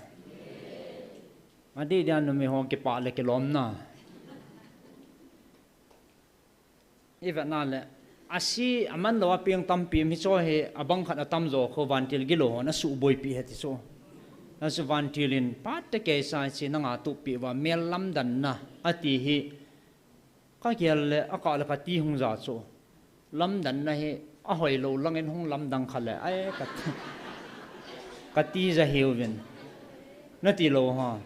Adeh dia numei ho kipah le kilomna. Ivetna le, ase aman lou a peng tampi um hi chu hi abang khat atam jo kho vantil gilou hon asuhboipi ahi ti chu. Achu vantil in phat te keisa hiche nanga tup peh uva mel lamdanna ati hi. Ka gel le, akah le kati hung ja chu. Lamdanna hi ahoi lou langin hung lamdang kha le, ai, ka, kati ja hiuvin. Nati lou ha.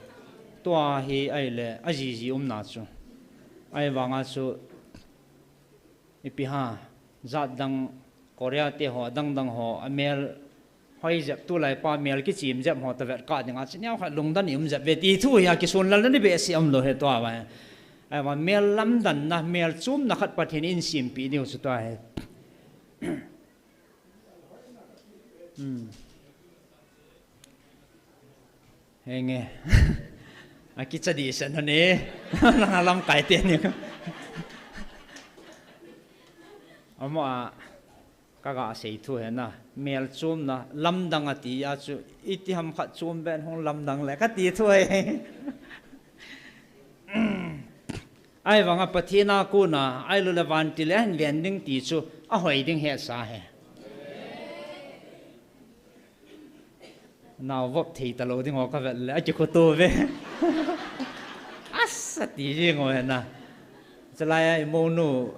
Tua hi ahile, ajiji umna chu. Ahivanga chu, ipi ham, jat dang Korea te ho, adang dang ho, amel hoi jep, tulai pa mel kichim jep ho, tavet kah dinga, chu neo khat lungdon i um jep ve ti thu hi a kisunlal na ni behseh um lou hi tua va. Ahivang mel lamdanna, mel chomna khat Pathen in sempeh diu chu tua hi. Hmm. Henge. Akicha dehset hon e. Nanga lamkai teni. Amaho a, kaga sei thu hi na. Mel chomna, lamdang ati a chu. Iti ham khat chom ben hung lamdang le kati thu hi. Ahivanga Pathen a kona, ahilou le vantil a hin ven ding ti chu, ahoi ding hesa hi. Nao vop thei talou ding ho kavet le, akikhoto ve. Asa ti jing ho hi na. Chulai a imonu,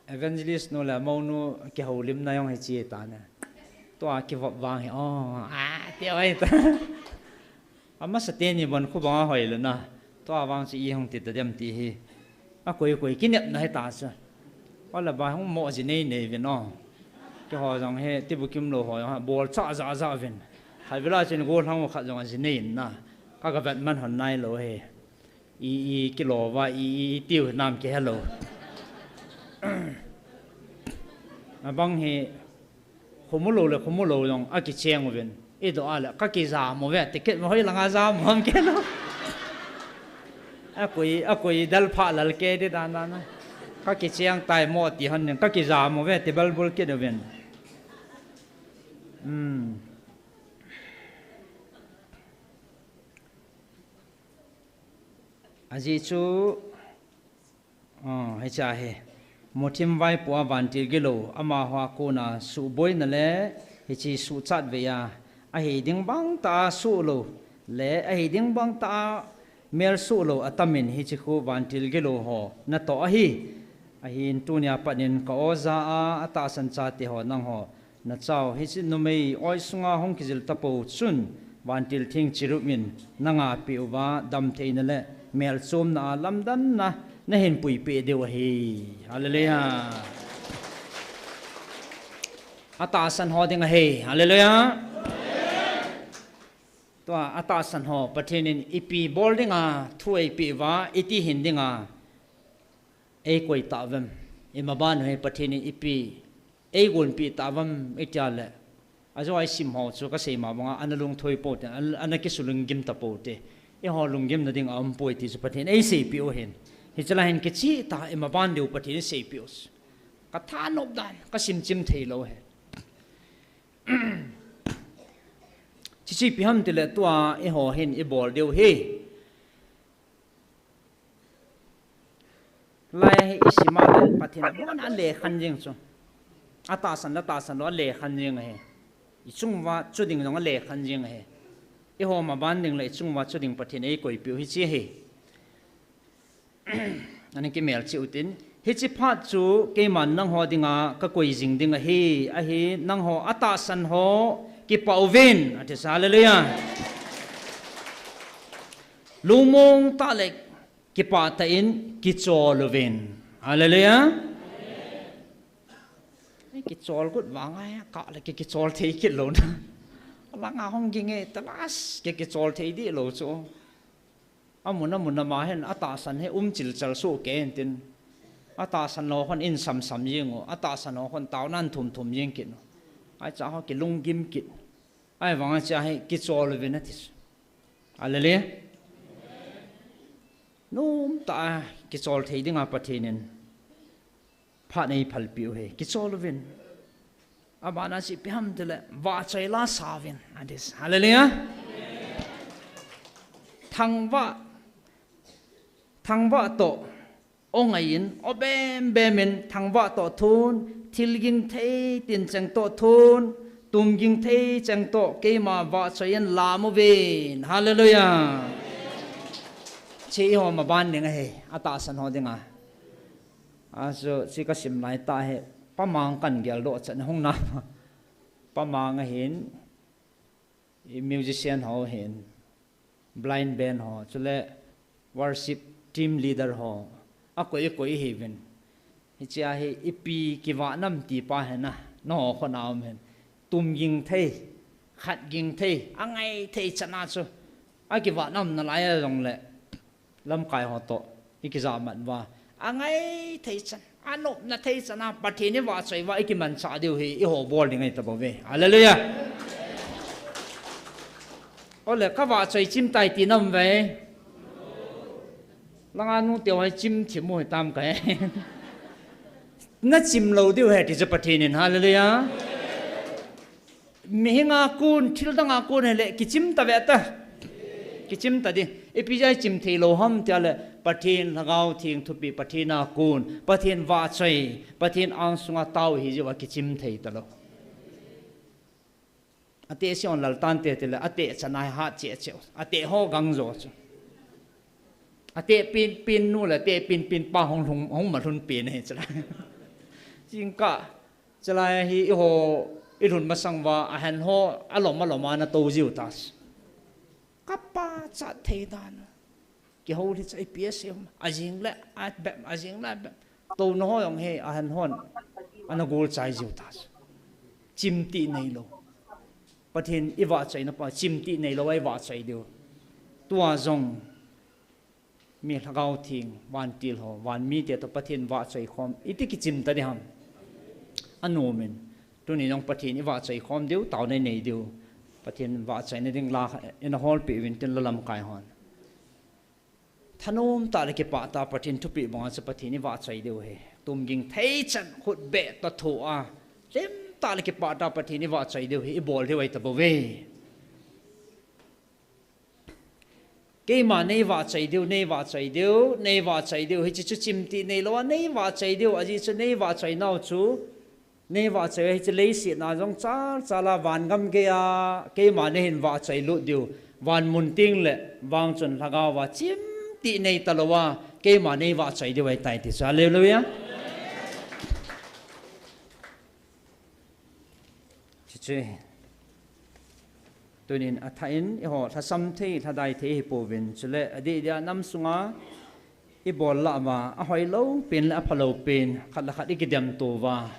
evangelist nu le monu kihoulimna jong hiche tana. Tua kivop vang hi, o, a, ti oi ta. Amasa teni bon khu banga hoi lou na. Tua vang chu i hung ti ta dem ti hi. Akoi koi kinepna hita chu. Ole ba hung mo ji nei nei vin o. Keiho jong hi tibukim lou ho jong ha bol cha ja ja vin. Khatvela chun gollhang khat jong ji nei na. Ka, kavet man hon nailou hi. I, i kilo uva, i, i, i tiu nam kihelou. Abang hi Khomulou le khomulou jong akicheng uvin. Idoh a le, kakijam uve, ticket ma hoi langa jam u ham kei lou. Akoi, akoi del pha lal kei di dan dan a. Kakicheng tai mo ti hon nin, kakijam uve, ti bal bul kit uvin. Hmm. Ajeh chu, Ah, hiche hi. Muthim vaipo a vantil gilou, amaho a kona suhboina le, hiche suhchat vei a, ahi ding bang tah a suhlou, le ahi ding bang tah a mel suhlou atamin hiche khu vantil gilou ho natoh ahi. Ahin tunia pat in ka oja a, atahsan chate ho nangho, nachau, hiche numei oi sunga hung kijil tapou chun, vantil theng Chirup in nanga peh uva, damtheina le melchomna a lamdanna nahin puipeh diu ahi. Hallelujah. Atahsan ho ding ahi. Hallelujah. Tua atahsan ho, Pathen in ipi bol dinga thu eipeh uva, iti hin dinga eikoi tauvam. Imaban hi Pathen in ipi eigonpeh tauvam itia le. Ajo a isim ho chu kasei ma banga, ana lungthoi pou te, ana, ana kisulunggim tapou te. Eiho lunggimna ding aumpoi ti chu Pathen eiseipeh u ahin. Hiche lai hin kicheh tah a imaban diu Pathen eiseipeh u chu. Kathanop dan, kasimchim theilou ahi. Chuche ipi ham tile tua eiho hin ibol diu hi. Lai hi isim a le Pathen in abon a alekhan jing chu. Atahsan le atahsan lou alekhan jing ahi. Ichung uva chu ding jong alekhan jing ahi. Eiho maban ding le ichung uva chu ding Pathen in eikoipeh u hiche ahi. Ana kimelchih utin, Hiche phat chu keiman nangho dinga kakoi jing ding ahi, ahi nangho atahsan ho kipah uvin, ati. Hallelujah. Lungmong tah le kipah tah in kichol uvin. Hallelujah. Kichol got vang a, kah le ki, kichol thei kit lou na. Langa hung ging e, talas, ki, kichol thei dih lou chu. Amun, amun ama hin, atahsan hi um chilchal soh kei in tin. Atahsan lou khun in samsam jing u, atahsan lou khun taona in thumthum jing kit u. Ahi cha ho kilunggim kit. Ahivang a cha hi kichol uvin ati. Hallelujah. Nomtah a kichol thei dinga Pathen in phat eiphalpeh u hi, kichol uvin. Abana chu ipi ham tile, vahchoi la sa uvin, ati. Hallelujah. Thangvah, thangvah toh, o ngai in, o bembem in, thangvah toh thun, thil ging thei tin cheng toh thun, tum ging thei cheng toh, keima vahchoi in lam uvin. Hallelujah. Hiche eiho maban ding ahi, atahsan ho dinga. Achu, hiche kasim lai tah hi, Pa Mang kan geldoh chan hung na. Pa Mang ahin, i musician ho ahin, blind band ho, chule worship team leader ho, akoi, akoi ihiuvin. Hichea hi ipi kivah nam ti pa hi na, nangho khut a um hin. Tum ging thei, khat ging thei, angai thei chan a chu, akivah nam nalai a jongle, lamkai ho toh ikijahmat uva, angai thei chan, anopna thei chan a Pathen ivahchoi uva ikimanchah diu hi eiho bol ding ahi tabouve. Hallelujah. Ole, kavahchoi chim tai ti nam uve. Langa nu teu hi chim thim u hitam kahe. Nachim lou diu ahi ti chu Pathen in. Hallelujah. Mihinga kon, thil danga kon hile, kichim ta ve ta. Kichim ta di. Ipi jeh a ichim thei lou ham tile, Pathen Lhagao Theng thupeh, Pathen a kon, Pathen vahchoi, Pathen angsunga tao hi jeh uva kichim thei talou. Ateh se on lal tante tile, ateh chan a hat cheh cheh. Ateh ho gang jo chu. Ateh pen pen nu le, ateh pen pen pa hung lhung, hung malhun pen ahi chulai. Jingkah, chulai hi eiho, ilhun masang uva, ahen ho, alom alom a natou jiu ta. Kapachat thei dan. Kihoulim cha ipi asei um. Ajing le, abep, ajing le, abep. Touna ho jong hi, ahen hon. Ana gol chai jiu ta. Chimtih neilou. Pathen ivahchoina pa, chimtih neilou a ivahchoi diu. Tua jong. Mi Lhagao Theng, vantil ho, van mite toh Pathen vahchoi khom, iti kichim ta di ham. Anom in, tuni jong Pathen ivahchoi khom diu, taona inei diu. Pathen vahchoina ding la, ina holpeh uvin tin la lamkai hon. Thanom tah le kipah tah a Pathen thupeh banga chu Pathen ivahchoi diu ahi. Tum ging thei chan khut beh toh thoh a. Lem tah le kipah tah a Pathen ivahchoi diu ahi, ibol diu ahi tabouve. Keima neivahchoi diu, neivahchoi diu, neivahchoi diu. Hiche chu chimtih neilou a, neivahchoi diu. Ajeh chu neivahchoi nau chu, neivahchoi a hiche leiset na jong chal chal a vangam geiya, keima neihin vahchoi lut diu. Van mun teng le, vang chun lhagao a chimtih nei talou a, keima neivahchoi diu ahitai ti chu. Hallelujah. Chuche. Tunin athah in, eiho lhasam thei, lhadai thei hipouvin. Chule, adih dia nam sunga, ibol lah uva, ahoilou pen le aphalou pen, khat le khat ikidemto uva.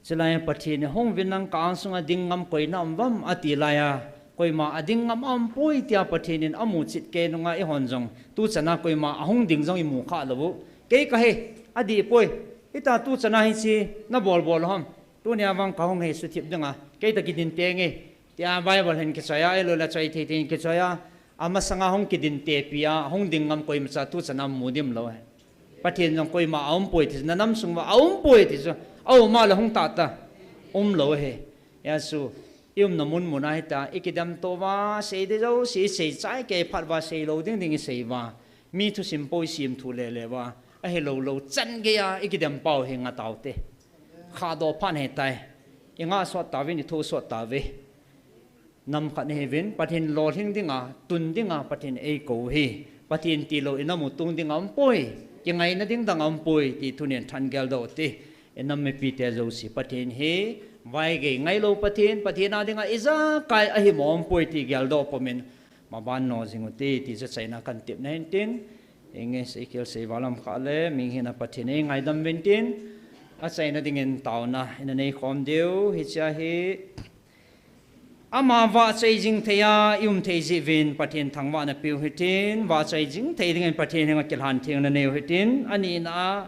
Chulai Pathen in hung vin nang ka angsunga ding ngam koi na um uvem ati laiya, koima ading ngam aumpoi tia Pathen in amu chet kei nunga eihon jong tuchan a koima ahung ding jong imu kha lou u. Kei kahe, adih poi, ita tuchan a hiche nabol bol u ham. Tunia vang kahung hi suthip dinga, kei ta kidin tenge. Tia Bible hin kichoi a, eilou le choi thei thei in kichoi a, amasanga hung kidin tepi a, hung ding ngam koimacha tuchan a mu dim lou ahi. Pathen jong koima aumpoi ti chu, na nam sung uva aumpoi ti chu, aum a le hung tah ta, umlou ahi. Hijeh chun, i umna mun mun a hita, i kidemto uva, sei ding jouse, sei chai kei phat uva, seilou ding ding i sei uva, mi thusim po i sim thu le le uva, ahilou lou chan geiya i kidem pau hi ngah taute. Khahdoh phat ahitai. I ngah sot tauvin, i thoh sot tauve. Nam khat nahiuvin, Pathen lolhing dinga, tun dinga, Pathen eikou u ahi. Pathen tilou i nam u tung ding aumpoi. kingaina ding dang aumpoi ti tunin than geldoh ute. Inam mipite jouse, Pathen hi vaigei ngailou Pathen, Pathen a dinga ijakai ahimo aumpoi ti geldoh pumin maban nou jing ute ti chu achaina kahin tepna ahin tin. Inge, Ezekiel seival lam khat le mihina Pathen in eingaidam uvin tin, achaina dingin taona ina neikhom diu hiche ahi. Ama vahchoi jing theiya i um thei jeh uvin Pathen thangvahna peu hitin, vahchoi jing thei dingin Pathen henga kilhan theng na neiu hitin, anina a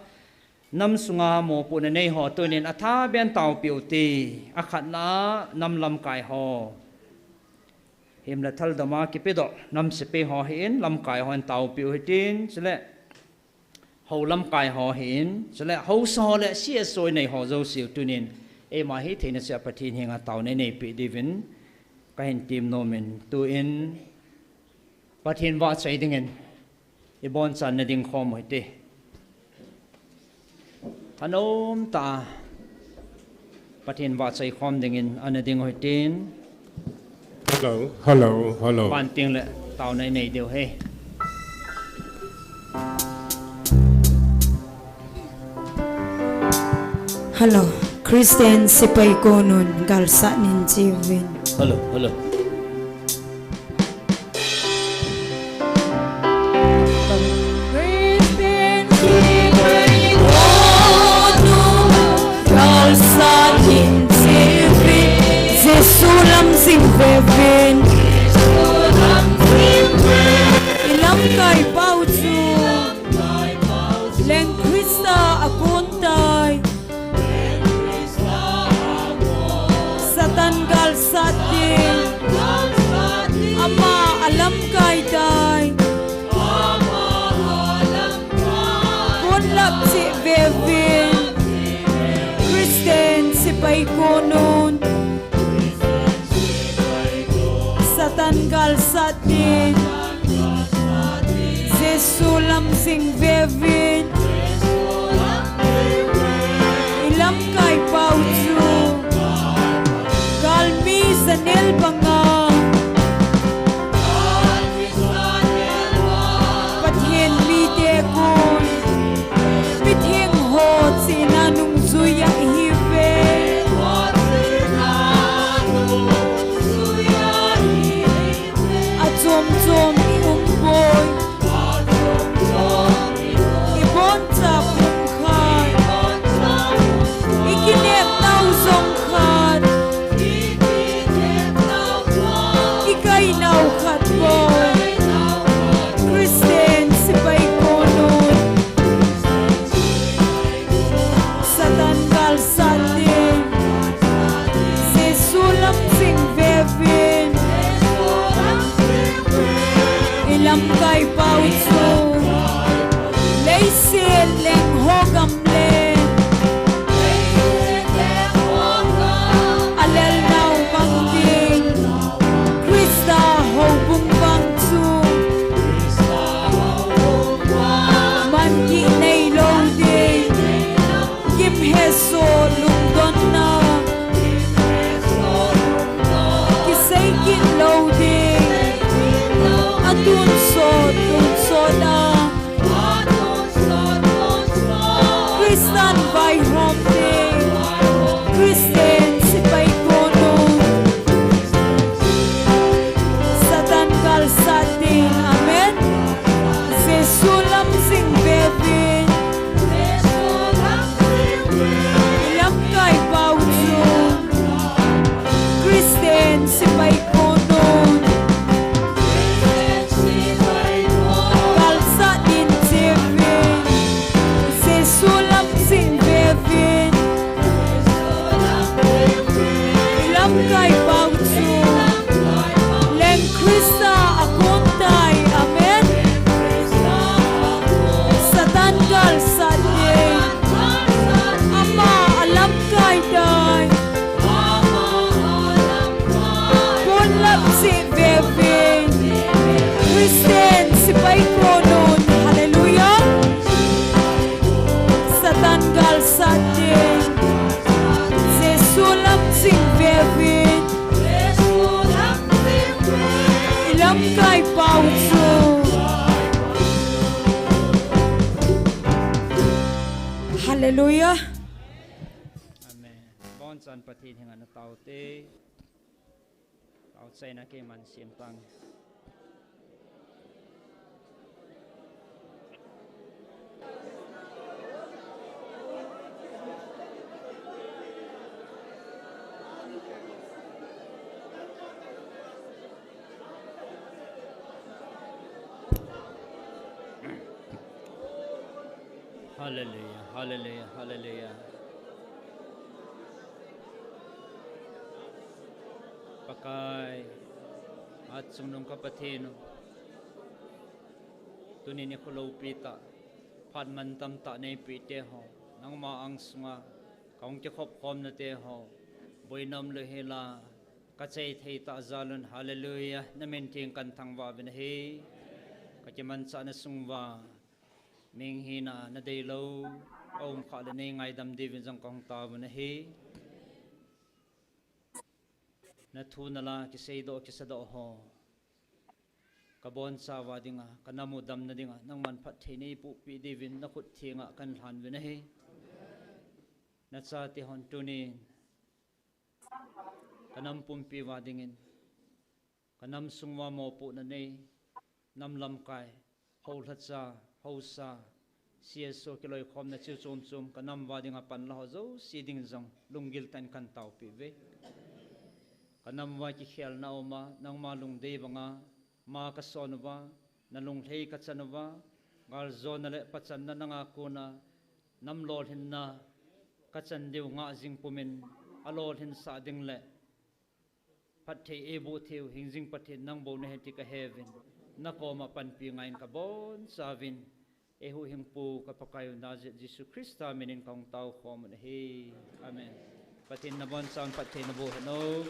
nam sunga mopohna neiho tunin athaben taopeh ute. Akhatna a nam lamkai ho, him le thaldama kipedoh nam sepai ho hin lamkai hon taopeh u hitin, chule hou lamkai ho hin, chule haosa ho le C S O inei ho jouseu tunin eima hitheina cheh a Pathen henga taona ineipeh diuvin kahin temnomin, tuin Pathen vahchoi dingin ibonchanna ding khom u hite. Thanom tah a Pathen vahchoi khom dingin ana ding u hitin. Hello, hello, hello. Panting le taona inei diu ahi. Hello, Christian sepai konun galsat nin cheuvin. Hello, hello. Christian sepai konun galsat nin cheuvin. Jesu lam jing veuvin. Ilamkai pau chu Leng Christa akon tai. Satan galsat ding, ama alamkai tai. Konlap cheh veuvin, Christian sepai konun. Satan galsat ding, Jesu lam jing veuvin. Ilamkai pau chu galmi janel banga Pathen mite kon mitheng ho chena nungjui ahiuve. Achom chom i um poi. I boncha pumkhat, i kinepnau jong khat, i kainau khat bou. Christian sepai konun Satan galsat ding, Jesu lam jing veuvin. Ilamkai pau chu leiset leng ho gam le alelnau mang ding, Christa houbung vang chu man kit neilou ding. Gimhesoh lungdonna kisei kit lou ding. Atunsot tunsot a Christan vaihom ding, Christian sepai konun Satan galsat ding. Amen. Jesu lam jing veuvin. Ilamkai pau chu Christian sepai konun galsat nin cheuvin. Jesu lam jing veuvin. Ilamkai pau chu leng Christa akon tai. Amen. Satan galsat ding, ama alamkai tai. Konlap cheh veuvin, Christian sepai konun. Hallelujah. Satan galsat ding, Jesu lam jing veuvin. Hallelujah. Amen. Bonchan Pathen henga nataote. Taochaina keiman sem tang. Hallelujah, hallelujah, hallelujah. Pakai, atchungnung ka Pathen u. Tuni nikho loupi tah, phat mantam tah neipeh teho, nangma angsunga kahung kikhop khomna teho, boina umlou hela, kachai thei tah jalun, hallelujah, namin theng kahin thangvah uvin ahi. Kakimanchahna sung uva, mihina nadeilou aum khah le neingaidam diuvin jong kahung taovin ahi. Nathu nala kiseidoh kisadoh ho, kabonchauva dinga, kanam u damna dinga nangman phatthei neibohpeh diuvin nakhut thenga kahin lhan uvin ahi. Nachate hon tunin kanam pumpi uva dingin, kanam sung uva mopohna nei, nam lamkai, houlhacha, haosa, C S O kiloikhomna cheh chom chom, kanam uva dinga panlaho jouse ding jong lunggil tah in kahin taopeh uve. Kanam uva kikhelna auma, nangma lungdei banga ma kason uva, nalunglhai kachan uva, galjona le pachanna nanga kona nam lolhinna kachan diu ngah jing pumin, alolhinsah ding le phatthei eiboh theiu hingjing Pathen nang bou nahi ti kaheuvin, nakoma panpi ngaiyin kabonchauvin, eihuhhingpu ka Pakaiu Nazareth Jesu Christa minin kahung taokhom un ahi. Amen. Pathen in nabonchauvin phatthei naboh hen o.